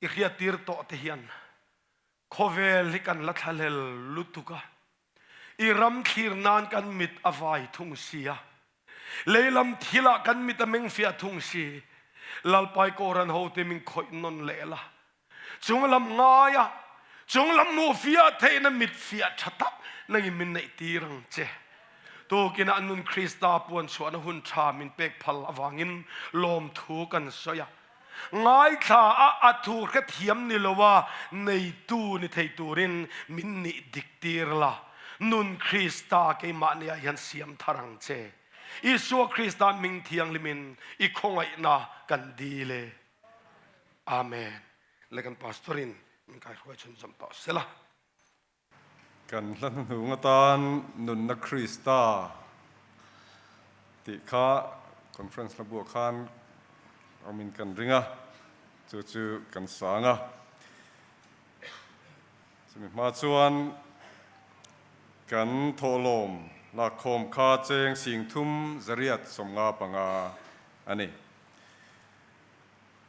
i hriattir tawh te hian khawvel hi kan la thlahlel lutuk a, i ram thlir nan kan mit a vai thung si a, leilam thilah kan mit a meng fiah thung si. Lalpai Kawhran hote min khawih nawn leh la, chunglam ngaia chunglam hmuh fiah theihna mit fiah tha tak nangin min neih tir ang che. Tukinah nun Krista puan chhuahna hun tha min pek phal avangin lawmthu kan sawi a. Ngaithla a a thu hrethiam ni lo a, neitu ni thei turin min nih dik tir la. Nun Krista keimahniah hian siam thar ang che. Isua Krista hming thianghlimin i khawngaihna kan dil e. Amen. Le kan Pastor-in min kaihruai chhunzawm tawh sela. Kan hla hnuhnung atan Nunna Krista tih kha conference hla buah khan awmin kan ring a, chu chu kan sang a. Chumi hma chuan kan thawhlawm lakkhawm kha cheng singthum zariat 55 a ni.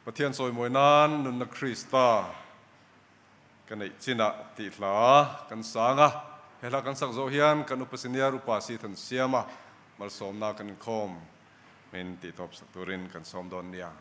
Pathian chawimawi nan Nunna Krista Ka neih chinah tih hla kan sang a, he hla kan sak zawh hian kan upa senior upa si than siam a, malsawmna kan inkhawm min tih tawp sak turin kan sawm dawn nia.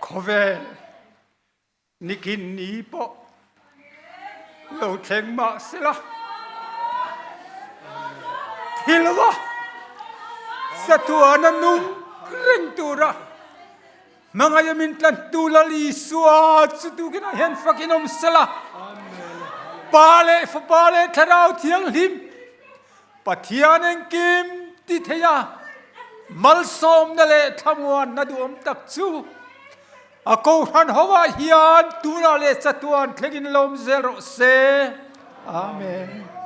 Khawvel nikin ni pawh lo thleng mah sela, thil va satuana nung reng tura hmangaih a min tlantu Lal Isua chu tukinah hian fakin awm sela, Pa leh Fapa leh Thlarau Thianghlim Pathian engkim ti thei a, malsawmna leh thlamuanna duhawm tak chu a Kohhran hovah hian tunah leh chatuan thlengin lawm zel rawh se. Amen.